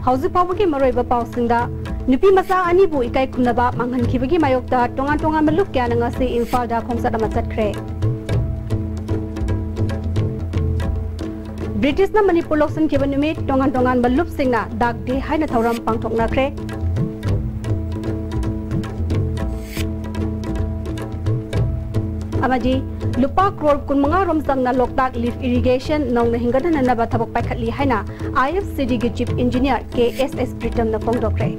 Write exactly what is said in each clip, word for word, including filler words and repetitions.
ꯍꯧꯖꯤꯛ ꯐꯥꯎꯕꯒꯤ ꯃꯔꯨꯑꯣꯏꯕ ꯄꯥꯎꯁꯤꯡꯗ, ꯅꯨꯄꯤ ꯃꯆꯥ ꯑꯅꯤꯕꯨ ꯏꯀꯥꯏ ꯈꯨꯝꯅꯕ ꯃꯥꯡꯍꯟꯈꯤꯕꯒꯤ ꯃꯥꯌꯣꯛꯇ ꯇꯣꯉꯥꯟ ꯇꯣꯉꯥꯟꯕ ꯂꯨꯞ ꯀꯌꯥꯅ ꯉꯁꯤ ꯏꯝꯐꯥꯜꯗ ꯈꯣꯡꯆꯠ ꯑꯃ ꯆꯠꯈ꯭ꯔꯦ꯫ ꯕ꯭ꯔꯤꯇꯤꯁꯅ ꯃꯅꯤꯄꯨꯔ ꯂꯧꯁꯤꯟꯈꯤꯕ ꯅꯨꯃꯤꯠ, ꯇꯣꯉꯥꯟ ꯇꯣꯉꯥꯟꯕ ꯂꯨꯞꯁꯤꯡꯅ ꯗꯥꯛ ꯗꯦ ꯍꯥꯏꯅ ꯊꯧꯔꯝ ꯄꯥꯡꯊꯣꯛꯅꯈ꯭ꯔꯦ꯫ ꯑꯃꯗꯤ ꯂꯨꯄꯥ ꯀ꯭ꯔꯣꯔ ꯀꯨꯟꯃꯉꯥ ꯔꯣꯝ ꯆꯪꯅ ꯂꯣꯛꯇꯥꯛ ꯂꯤꯐ ꯏꯔꯤꯒꯦꯁꯟ ꯅꯧꯅ ꯍꯤꯡꯒꯠꯍꯟꯅꯅꯕ ꯊꯕꯛ ꯄꯥꯏꯈꯠꯂꯤ ꯍꯥꯏꯅ IFCDꯒꯤ Chief Engineer K S S Pritamꯅ ꯐꯣꯡꯗꯣꯛꯈ꯭ꯔꯦ꯫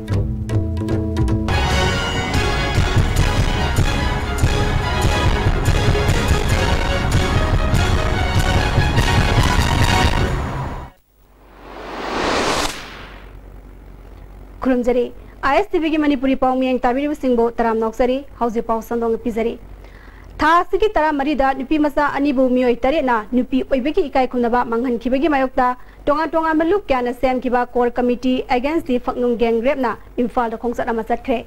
ꯈꯨꯔꯨꯝꯖꯔꯤ꯫ ISTVꯒꯤ Manipuri ꯄꯥꯎ ꯃꯤꯌꯦꯡ ꯇꯥꯕꯤꯔꯤꯕꯁꯤꯡꯕꯨ ꯇꯔꯥꯝꯅ ꯑꯣꯛꯆꯔꯤ꯫ ꯍꯧꯖꯤꯛ ꯄꯥꯎ ꯁꯟꯗꯣꯛꯅ ꯄꯤꯖꯔꯤ꯫ ꯊꯥ ꯑꯁꯤꯒꯤ ꯇꯔꯥꯃꯔꯤꯗ ꯅꯨꯄꯤ ꯃꯆꯥ ꯑꯅꯤꯕꯨ ꯃꯤꯑꯣꯏ ꯇꯔꯦꯠꯅ ꯅꯨꯄꯤ ꯑꯣꯏꯕꯒꯤ ꯏꯀꯥꯏ ꯈꯨꯝꯅꯕ ꯃꯥꯡꯍꯟꯈꯤꯕꯒꯤ ꯃꯥꯌꯣꯛꯇ ꯇꯣꯉꯥꯟ ꯇꯣꯉꯥꯟꯕ ꯂꯨꯞ ꯀꯌꯥꯅ ꯁꯦꯝꯈꯤꯕ Core Committee Against the Phaknung Gang Rapeꯅ ꯏꯝꯐꯥꯜꯗ ꯈꯣꯡꯆꯠ ꯑꯃ ꯆꯠꯈ꯭ꯔꯦ꯫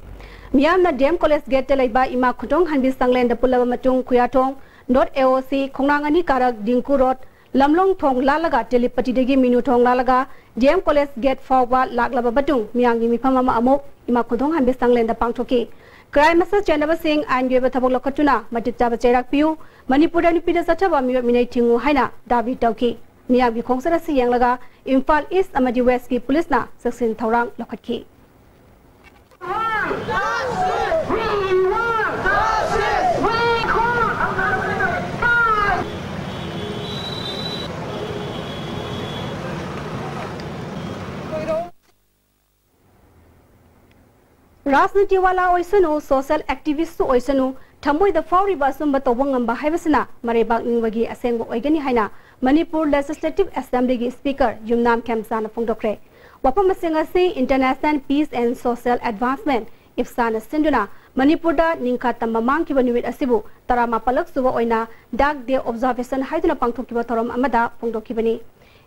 ꯃꯤꯌꯥꯝꯅ DM College Gateꯇ ꯂꯩꯕ ꯏꯃꯥ ꯈꯨꯟꯗꯣꯡ ꯍꯟꯕꯤ ꯁꯪꯂꯦꯟꯗ ꯄꯨꯜꯂꯕ ꯃꯇꯨꯡ ꯈꯨꯌꯥꯊꯣꯡ North AOC ꯈꯣꯡꯅꯥꯡ ꯑꯅꯤ ꯀꯥꯔꯛ ꯗꯤꯡꯀꯨ ꯔꯣꯗ, ꯂꯝꯂꯣꯡ ꯊꯣꯡ ꯂꯥꯜꯂꯒ ꯇꯦꯂꯤꯄꯇꯤꯗꯒꯤ ꯃꯤꯅꯨ ꯊꯣꯡ ꯂꯥꯜꯂꯒ DM College Gate ꯐꯥꯎꯕ ꯂꯥꯛꯂꯕ ꯃꯇꯨꯡ ꯃꯤꯌꯥꯝꯒꯤ ꯃꯤꯐꯝ ꯑꯃ ꯑꯃꯨꯛ ꯏꯃꯥ ꯈꯨꯟꯗꯣꯡ ꯍꯟꯕꯤ ꯁꯪꯂꯦꯟꯗ ꯄꯥꯡꯊꯣꯛꯈꯤ꯫ Crime ꯃꯁꯜ ꯆꯦꯟꯅꯕꯁꯤꯡ ꯑꯥꯏꯟꯒꯤ ꯑꯣꯏꯕ ꯊꯕꯛ ꯂꯧꯈꯠꯇꯨꯅ ꯃꯇꯤꯛ ꯆꯥꯕ ꯆꯩꯔꯥꯛ ꯄꯤꯌꯨ, ꯃꯅꯤꯄꯨꯔꯗ ꯅꯨꯄꯤꯗ ꯆꯠꯊꯕ ꯃꯤꯑꯣꯠ ꯃꯤꯅꯩ ꯊꯤꯡꯉꯨ ꯍꯥꯏꯅ ꯗꯥꯕꯤ ꯇꯧꯈꯤ꯫ ꯃꯤꯌꯥꯝꯒꯤ ꯈꯣꯡꯆꯠ ꯑꯁꯤ ꯌꯦꯡꯂꯒ ꯏꯝꯐꯥꯜ East ꯑꯃꯗꯤ Westꯀꯤ ꯄꯨꯂꯤꯁꯅ ꯆꯦꯛꯁꯤꯟ ꯊꯧꯔꯥꯡ ꯂꯧꯈꯠꯈꯤ꯫ ꯔꯥꯖꯅꯤꯇꯤꯋꯥꯂꯥ ꯑꯣꯏꯁꯅꯨ, social activistꯁꯨ ꯑꯣꯏꯁꯅꯨ, ꯊꯃꯣꯏꯗ ꯐꯥꯎꯔꯤꯕ ꯑꯆꯨꯝꯕ ꯇꯧꯕ ꯉꯝꯕ ꯍꯥꯏꯕꯁꯤꯅ ꯃꯔꯩꯕꯥꯛ ꯅꯤꯡꯕꯒꯤ ꯑꯁꯦꯡꯕ ꯑꯣꯏꯒꯅꯤ ꯍꯥꯏꯅ ꯃꯅꯤꯄꯨꯔ Legislative Assemblyꯒꯤ Speaker ꯌꯨꯝꯅꯥꯝ ꯈꯦꯝꯆꯥꯅ ꯐꯣꯡꯗꯣꯛꯈ꯭ꯔꯦ꯫ ꯋꯥꯐꯝꯁꯤꯡ ꯑꯁꯤ International Peace and Social Advancement, IPSAꯅ ꯁꯤꯟꯗꯨꯅ ꯃꯅꯤꯄꯨꯔꯗ ꯅꯤꯡꯈꯥ ꯇꯝꯕ ꯃꯥꯡꯈꯤꯕ ꯅꯨꯃꯤꯠ ꯑꯁꯤꯕꯨ ꯇꯔꯥꯃꯥꯄꯜꯂꯛ ꯁꯨꯕ ꯑꯣꯏꯅ Dark Day Observation ꯍꯥꯏꯗꯨꯅ ꯄꯥꯡꯊꯣꯛꯈꯤꯕ ꯊꯧꯔꯝ ꯑꯃꯗ ꯐꯣꯡꯗꯣꯛꯈꯤꯕꯅꯤ꯫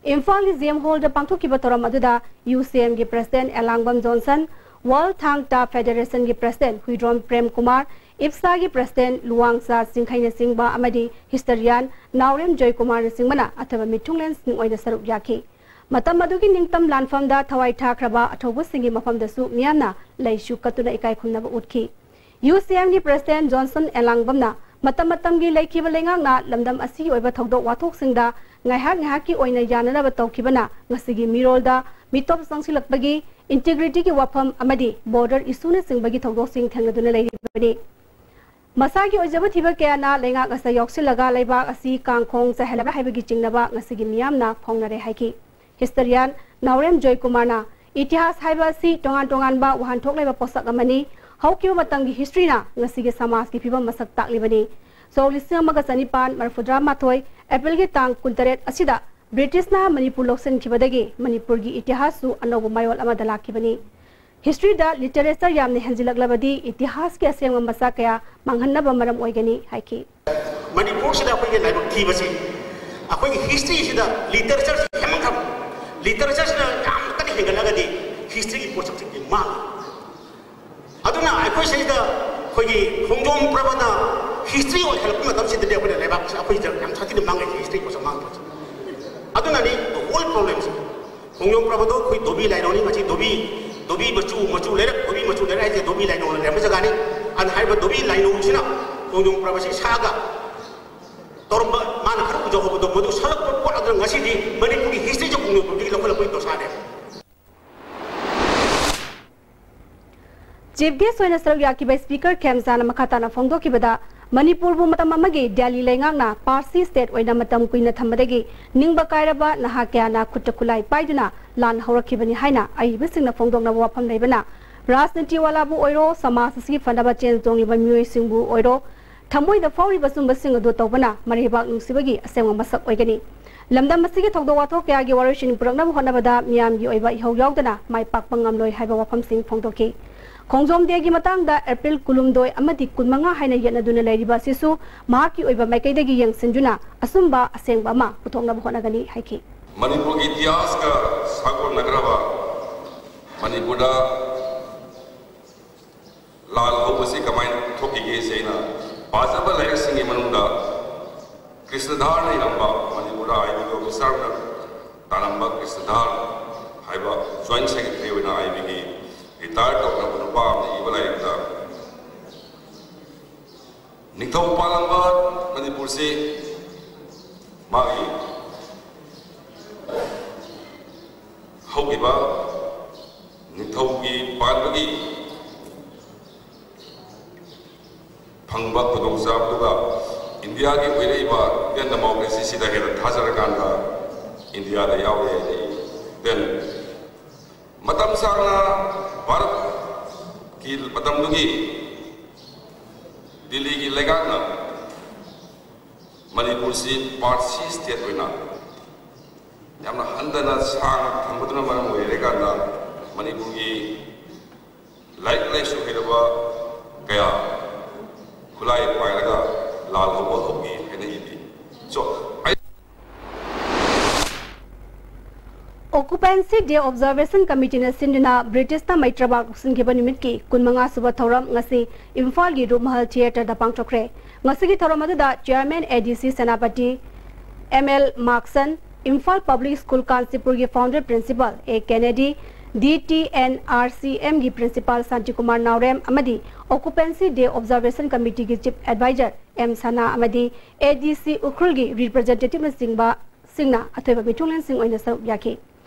ꯏꯝꯐꯥꯜꯒꯤ GM Hallꯗ ꯄꯥꯡꯊꯣꯛꯈꯤꯕ ꯊꯧꯔꯝ ꯑꯗꯨꯗ UCMꯒꯤ President Elangbam Johnson, World Thang Ta Federationꯒꯤ President ꯍꯨꯏꯗ꯭ꯔꯣꯝ ꯄ꯭ꯔꯦꯝ ꯀꯨꯃꯥꯔ, IPSAꯒꯤ President ꯂꯨꯋꯥꯡꯆꯥ ꯆꯤꯡꯈꯩꯅꯆꯤꯡꯕ ꯑꯃꯗꯤ Historian ꯅꯥꯎꯔꯦꯝ ꯖꯣꯏꯀꯨꯃꯥꯔꯅꯆꯤꯡꯕꯅ ꯑꯊꯣꯏꯕ ꯃꯤꯊꯨꯡꯂꯦꯟꯁꯤꯡ ꯑꯣꯏꯅ ꯁꯔꯨꯛ ꯌꯥꯈꯤ꯫ ꯃꯇꯝ ꯑꯗꯨꯒꯤ ꯅꯤꯡꯇꯝ ꯂꯥꯟꯐꯝꯗ ꯊꯋꯥꯏ ꯊꯥꯈ꯭ꯔꯕ ꯑꯊꯧꯕꯁꯤꯡꯒꯤ ꯃꯐꯝꯗꯁꯨ ꯃꯤꯌꯥꯝꯅ ꯂꯩꯁꯨ ꯀꯠꯇꯨꯅ ꯏꯀꯥꯏ ꯈꯨꯝꯅꯕ ꯎꯠꯈꯤ꯫ ꯌꯨ ꯁꯤ ꯑꯦꯝꯒꯤ ꯄ꯭ꯔꯦꯁꯤꯗꯦꯟꯠ ꯖꯣꯟꯁꯟ ꯑꯦꯂꯥꯡꯕꯝꯅ ꯃꯇꯝ ꯃꯇꯝꯒꯤ ꯂꯩꯈꯤꯕ ꯂꯩꯉꯥꯛꯅ ꯂꯝꯗꯝ ꯑꯁꯤꯒꯤ ꯑꯣꯏꯕ ꯊꯧꯗꯣꯛ ꯋꯥꯊꯣꯛꯁꯤꯡꯗ ꯉꯥꯏꯍꯥꯛ ꯉꯥꯏꯍꯥꯛꯀꯤ ꯑꯣꯏꯅ ꯌꯥꯅꯅꯕ ꯇꯧꯈꯤꯕꯅ ꯉꯁꯤꯒꯤ ꯃꯤꯔꯣꯜꯗ ꯃꯤꯇꯣꯞ ꯆꯪꯁꯤꯜꯂꯛꯄꯒꯤ, ꯏꯟꯇꯤꯒ꯭ꯔꯤꯇꯤꯒꯤ ꯋꯥꯐꯝ ꯑꯃꯗꯤ ꯕꯣꯔꯗꯔ ꯏꯁꯨꯅꯆꯤꯡꯕꯒꯤ ꯊꯧꯗꯣꯛꯁꯤꯡ ꯊꯦꯡꯅꯗꯨꯅ ꯂꯩꯔꯤꯕꯅꯤ꯫ ꯃꯁꯥꯒꯤ ꯑꯣꯏꯖꯕ ꯊꯤꯕ ꯀꯌꯥꯅ ꯂꯩꯉꯥꯛ ꯑꯁꯤꯗ ꯌꯥꯎꯁꯤꯜꯂꯒ ꯂꯩꯕꯥꯛ ꯑꯁꯤ ꯀꯥꯡꯈꯣꯡ ꯆꯥꯏꯍꯜꯂꯕ꯭ꯔꯥ ꯍꯥꯏꯕꯒꯤ ꯆꯤꯡꯅꯕ ꯉꯁꯤꯒꯤ ꯃꯤꯌꯥꯝꯅ ꯐꯣꯡꯅꯔꯦ ꯍꯥꯏꯈꯤ꯫ ꯍꯤꯁꯇꯔꯤꯌꯥꯟ ꯅꯥꯎꯔꯦꯝ ꯖꯣꯏꯀꯨꯃꯥꯔꯅ ꯏꯇꯤꯍꯥꯁ ꯍꯥꯏꯕ ꯑꯁꯤ ꯇꯣꯉꯥꯟ ꯇꯣꯉꯥꯟꯕ ꯋꯥꯍꯟꯊꯣꯛ ꯂꯩꯕ ꯄꯣꯠꯁꯛ ꯑꯃꯅꯤ꯫ ꯍꯧꯈꯤꯕ ꯃꯇꯝꯒꯤ ꯍꯤꯁꯇ꯭ꯔꯤꯅ ꯉꯁꯤꯒꯤ ꯁꯃꯥꯖꯀꯤ ꯐꯤꯕꯝ ꯃꯁꯛ ꯇꯥꯛꯂꯤꯕꯅꯤ꯫ ꯁꯣꯛ ꯂꯤꯁꯤꯡ ꯑꯃꯒ ꯆꯅꯤꯄꯥꯟ ꯃꯔꯤꯐꯨꯇꯔꯥ ꯃꯥꯊꯣꯏ ꯑꯦꯄ꯭ꯔꯤꯜꯒꯤ ꯇꯥꯡ ꯀꯨꯟꯇꯔꯦꯠ ꯑꯁꯤꯗ ꯕ꯭ꯔꯤꯇꯤꯁꯅ ꯃꯅꯤꯄꯨꯔ ꯂꯧꯁꯤꯟꯈꯤꯕꯗꯒꯤ ꯃꯅꯤꯄꯨꯔꯒꯤ ꯏꯇꯤꯍꯥꯁꯁꯨ ꯑꯅꯧꯕ ꯃꯌꯣꯜ ꯑꯃꯗ ꯂꯥꯛꯈꯤꯕꯅꯤ꯫ ꯍꯤꯁꯇ꯭ꯔꯤꯗ ꯂꯤꯇꯔꯦꯆꯔ ꯌꯥꯝꯅ ꯍꯦꯟꯖꯤꯜꯂꯛꯂꯕꯗꯤ ꯏꯇꯤꯍꯥꯁꯀꯤ ꯑꯁꯦꯡꯕ ꯃꯁꯛ ꯀꯌꯥ ꯃꯥꯡꯍꯟꯅꯕ ꯃꯔꯝ ꯑꯣꯏꯒꯅꯤ ꯍꯥꯏꯈꯤ꯫ ꯃꯅꯤꯄꯨꯔꯁꯤꯗ ꯑꯩꯈꯣꯏꯒꯤ ꯂꯥꯏꯕꯛ ꯊꯤꯕꯁꯤ, ꯑꯩꯈꯣꯏꯒꯤ ꯍꯤꯁꯇ꯭ꯔꯤꯁꯤꯗ ꯂꯤꯇꯔꯦꯆꯔꯁꯤ ꯍꯦꯟꯃꯟꯈ꯭ꯔꯕ, ꯂꯤꯇꯔꯦꯆꯔꯁꯤꯅ ꯌꯥꯝ ꯀꯟꯅ ꯍꯦꯟꯒꯠꯂꯒꯗꯤ ꯍꯤꯁꯇ꯭ꯔꯤꯒꯤ ꯄꯣꯠꯁꯛꯁꯤꯡꯁꯤ ꯃꯥꯡꯉꯤ꯫ ꯑꯗꯨꯅ ꯑꯩꯈꯣꯏ ꯁꯤꯗ ꯑꯩꯈꯣꯏꯒꯤ ꯈꯣꯡꯖꯣꯝ ꯄ꯭ꯔꯕꯗ ꯍꯤꯁꯇ꯭ꯔꯤ ꯑꯣꯏꯍꯜꯂꯛꯄ ꯃꯇꯝꯁꯤꯗꯗꯤ ꯑꯩꯈꯣꯏꯅ ꯂꯩꯕꯥꯛꯁꯤ ꯑꯩꯈꯣꯏꯁꯤꯗ ꯌꯥꯝ ꯁꯥꯊꯤꯅ ꯃꯥꯡꯉꯦ, ꯍꯤꯁꯇ꯭ꯔꯤ ꯄꯣꯠꯁꯛ ꯃꯥꯡꯕꯁꯦ꯫ ꯑꯗꯨꯅꯅꯤ the whole problemꯁꯦ꯫ ꯈꯣꯡꯖꯣꯝ ꯄ꯭ꯔꯕꯗꯣ ꯑꯩꯈꯣꯏ ꯙꯣꯕꯤ ꯂꯥꯏꯔꯣꯡꯅꯤ, ꯃꯁꯤ ꯙꯣꯕꯤ, ꯙꯣꯕꯤ ꯃꯆꯨ, ꯃꯆꯨ ꯂꯩꯔꯛ, ꯙꯣꯕꯤ ꯃꯆꯨ ꯂꯩꯔꯛ ꯍꯥꯏꯁꯦ ꯙꯣꯕꯤ ꯂꯥꯏꯔꯣꯡꯅ ꯂꯩꯔꯝꯕ ꯖꯒꯥꯅꯤ꯫ ꯑꯗꯨꯅ ꯍꯥꯏꯔꯤꯕ ꯙꯣꯕꯤ ꯂꯥꯏꯔꯣꯡꯁꯤꯅ ꯈꯣꯡꯖꯣꯝ ꯄ꯭ꯔꯕꯁꯤ ꯁꯥꯛꯑꯒ ꯇꯧꯔꯝꯕ, ꯃꯥꯅ ꯈꯔ ꯎꯖꯍꯧꯕꯗꯣ ꯃꯗꯨ ꯁꯥꯛꯂꯛꯄ ꯄꯣꯠ ꯑꯗꯨꯅ ꯉꯁꯤꯗꯤ ꯃꯅꯤꯄꯨꯔꯒꯤ ꯍꯤꯁꯇ꯭ꯔꯤꯁꯦ ꯈꯣꯡꯖꯣꯝ ꯄ꯭ꯔꯕꯗꯒꯤ ꯂꯧꯈꯠꯂꯛꯄꯒꯤ ꯗꯣꯁꯥꯅꯦ꯫ ꯆꯤꯐ ꯒꯦꯁ ꯑꯣꯏꯅ ꯁꯔꯨꯛ ꯌꯥꯈꯤꯕ ꯁ꯭ꯄꯤꯀꯔ ꯈꯦꯝꯆꯥꯅ ꯃꯈꯥ ꯇꯥꯅ ꯐꯣꯡꯗꯣꯛꯈꯤꯕꯗ, ꯃꯅꯤꯄꯨꯔꯕꯨ ꯃꯇꯝ ꯑꯃꯒꯤ ꯗꯦꯜꯂꯤ ꯂꯩꯉꯥꯛꯅ ꯄꯥꯔꯁꯤ ꯁ꯭ꯇꯦꯠ ꯑꯣꯏꯅ ꯃꯇꯝ ꯀꯨꯏꯅ ꯊꯝꯕꯗꯒꯤ ꯅꯤꯡꯕ ꯀꯥꯏꯔꯕ ꯅꯍꯥ ꯀꯌꯥꯅ ꯈꯨꯠꯇ ꯈꯨꯠꯂꯥꯏ ꯄꯥꯏꯗꯨꯅ ꯂꯥꯟ ꯍꯧꯔꯛꯈꯤꯕꯅꯤ ꯍꯥꯏꯅ ꯑꯏꯕꯁꯤꯡꯅ ꯐꯣꯡꯗꯣꯛꯅꯕ ꯋꯥꯐꯝ ꯂꯩꯕꯅ, ꯔꯥꯖꯅꯤꯇꯤ ꯋꯥꯂꯥꯕꯨ ꯑꯣꯏꯔꯣ, ꯁꯃꯥꯖ ꯑꯁꯤꯒꯤ ꯐꯅꯕ ꯆꯦꯟ ꯆꯣꯡꯂꯤꯕ ꯃꯤꯑꯣꯏꯁꯤꯡꯕꯨ ꯑꯣꯏꯔꯣ, ꯊꯃꯣꯏꯗ ꯐꯥꯎꯔꯤꯕ ꯑꯆꯨꯝꯕꯁꯤꯡ ꯑꯗꯨ ꯇꯧꯕꯅ ꯃꯔꯩꯕꯥꯛ ꯅꯨꯡꯁꯤꯕꯒꯤ ꯑꯁꯦꯡꯕ ꯃꯁꯛ ꯑꯣꯏꯒꯅꯤ꯫ ꯂꯝꯗꯝ ꯑꯁꯤꯒꯤ ꯊꯧꯗꯣꯛ ꯋꯥꯊꯣꯛ ꯀꯌꯥꯒꯤ ꯋꯥꯔꯣꯏꯁꯤꯟ ꯄꯨꯔꯛꯅꯕ ꯍꯣꯠꯅꯕꯗ ꯃꯤꯌꯥꯝꯒꯤ ꯑꯣꯏꯕ ꯏꯍꯧ ꯌꯥꯎꯗꯅ ꯃꯥꯏ ꯄꯥꯛꯄ ꯉꯝꯂꯣꯏ ꯍꯥꯏꯕ ꯋꯥꯐꯝꯁꯤꯡ ꯐꯣꯡꯗꯣꯛꯈꯤ꯫ ꯈꯣꯡꯖꯣꯝ ꯗꯦꯒꯤ ꯃꯇꯥꯡꯗ ꯑꯦꯄ꯭ꯔꯤꯜ ꯀꯨꯟꯍꯨꯝꯗꯣꯏ ꯑꯃꯗꯤ ꯀꯨꯟꯃꯉꯥ ꯍꯥꯏꯅ ꯌꯦꯠꯅꯗꯨꯅ ꯂꯩꯔꯤꯕ ꯑꯁꯤꯁꯨ ꯃꯍꯥꯛꯀꯤ ꯑꯣꯏꯕ ꯃꯥꯏꯀꯩꯗꯒꯤ ꯌꯦꯡꯁꯤꯟꯗꯨꯅ ꯑꯆꯨꯝꯕ ꯑꯁꯦꯡꯕ ꯑꯃ ꯄꯨꯊꯣꯛꯅꯕ ꯍꯣꯠꯅꯒꯅꯤ ꯍꯥꯏꯈꯤ꯫ ꯃꯅꯤꯄꯨꯔꯒꯤ ꯏꯇꯤꯍꯥꯁꯀ ꯁꯥꯒꯣꯟꯅꯈ꯭ꯔꯕ ꯃꯅꯤꯄꯨꯔꯗ ꯂꯥꯜ ꯍꯧꯕꯁꯤ ꯀꯃꯥꯏꯅ ꯊꯣꯛꯈꯤꯒꯦꯁꯦ ꯑꯩꯅ ꯄꯥꯖꯕ ꯂꯥꯏꯔꯤꯛꯁꯤꯡꯒꯤ ꯃꯅꯨꯡꯗ ꯀ꯭ꯔꯤꯁꯅꯙꯥꯔꯅ ꯏꯔꯝꯕ ꯃꯅꯤꯄꯨꯔ ꯑꯥꯏ ꯕꯤ ꯑꯣꯐꯤꯁꯥꯔꯅ ꯀꯥꯔꯝꯕ ꯀ꯭ꯔꯤꯁꯅꯙꯥꯔ ꯍꯥꯏꯕ ꯖꯣꯏꯟꯠ ꯁꯦꯀ꯭ꯔꯦꯇꯔꯤ ꯑꯣꯏꯅ ꯑꯥꯏ ꯕꯤꯒꯤ ꯔꯤꯇꯥꯌꯔ ꯇꯧꯈ꯭ꯔꯕ ꯅꯨꯄꯥ ꯑꯃꯅ ꯏꯕ ꯂꯥꯏꯔꯤꯛꯇ, ꯅꯤꯡꯊꯧ ꯄꯥꯜꯂꯝꯕ ꯃꯅꯤꯄꯨꯔꯁꯤ ꯃꯥꯒꯤ ꯍꯧꯈꯤꯕ ꯅꯤꯡꯊꯧꯒꯤ ꯄꯥꯟꯕꯒꯤ ꯐꯪꯕ ꯈꯨꯗꯣꯡꯆꯥꯕꯗꯨꯒ ꯏꯟꯗꯤꯌꯥꯒꯤ ꯑꯣꯏꯔꯛꯏꯕ ꯏꯟꯗꯤꯌꯟ ꯗꯦꯃꯣꯀ꯭ꯔꯦꯁꯤꯁꯤꯗ ꯍꯦꯟꯅ ꯊꯥꯖꯔꯀꯥꯟꯗ ꯏꯟꯗꯤꯌꯥꯗ ꯌꯥꯎꯔꯦ꯫ Then ꯃꯇꯝ ꯁꯥꯡꯅ ꯚꯥꯔꯠꯀꯤ ꯃꯇꯝꯗꯨꯒꯤ ꯗꯤꯜꯂꯤꯒꯤ ꯂꯩꯉꯥꯛꯅ ꯃꯅꯤꯄꯨꯔꯁꯤ ꯄꯥꯔꯠ ꯁꯤ ꯁ꯭ꯇꯦꯠ ꯑꯣꯏꯅ ꯌꯥꯝꯅ ꯍꯟꯊꯅ ꯁꯥꯡꯅ ꯊꯝꯕꯗꯨꯅ ꯃꯔꯝ ꯑꯣꯏꯔꯀꯥꯟꯗ ꯃꯅꯤꯄꯨꯔꯒꯤ ꯂꯥꯏꯔꯤꯛ ꯂꯥꯏꯁꯨ ꯍꯩꯔꯕ ꯀꯌꯥ ꯈꯨꯠꯂꯥꯏ ꯄꯥꯏꯔꯒ ꯂꯥꯜ ꯍꯧꯕ ꯍꯧꯈꯤ ꯍꯥꯏꯅ ꯏꯕꯤ꯫ So, ꯑꯩ Occupancy Day Observation Committeeꯅ ꯁꯤꯟꯗꯨꯅ ꯕ꯭ꯔꯤꯇꯤꯁꯅ ꯃꯩꯇ꯭ꯔꯕꯥꯛ ꯂꯧꯁꯤꯟꯈꯤꯕ ꯅꯨꯃꯤꯠꯀꯤ ꯀꯨꯟꯃꯉꯥ ꯁꯨꯕ ꯊꯧꯔꯝ ꯉꯁꯤ ꯏꯝꯐꯥꯜꯒꯤ ꯔꯨꯞꯃꯍꯜ ꯊꯤꯌꯦꯇꯔꯗ ꯄꯥꯡꯊꯣꯛꯈ꯭ꯔꯦ꯫ ꯉꯁꯤꯒꯤ ꯊꯧꯔꯝ ꯑꯗꯨꯗ chairman A D C Senapati, M L Maxon, Imphal public school ꯀꯥꯟꯆꯤꯄꯨꯔꯒꯤ founder principal A Kennedy, D T N R C ꯑꯦꯝꯒꯤ ꯄ꯭ꯔꯤꯟꯁꯤꯄꯥꯜ ꯁꯥꯟꯇꯤꯀꯨꯃꯥꯔ ꯅꯥꯎꯔꯦꯝ ꯑꯃꯗꯤ Occupancy Day Observation Committeeꯒꯤ ꯆꯤꯐ ꯑꯦꯗꯚꯥꯏꯖꯔ ꯑꯦꯝ ꯁꯅꯥ ꯑꯃꯗꯤ ꯑꯦ ꯗꯤ ꯁꯤ ꯎꯈ꯭ꯔꯨꯜꯒꯤ ꯔꯤꯄ꯭ꯔꯖꯦꯟꯇꯦꯇꯤꯕꯅꯆꯤꯡꯕꯁꯤꯡꯅ ꯑꯊꯣꯏꯕ ꯃꯤꯊꯨꯡꯂꯦꯟꯁꯤꯡ ꯑꯣꯏꯅ ꯁꯔꯨꯛ ꯌꯥꯈꯤ꯫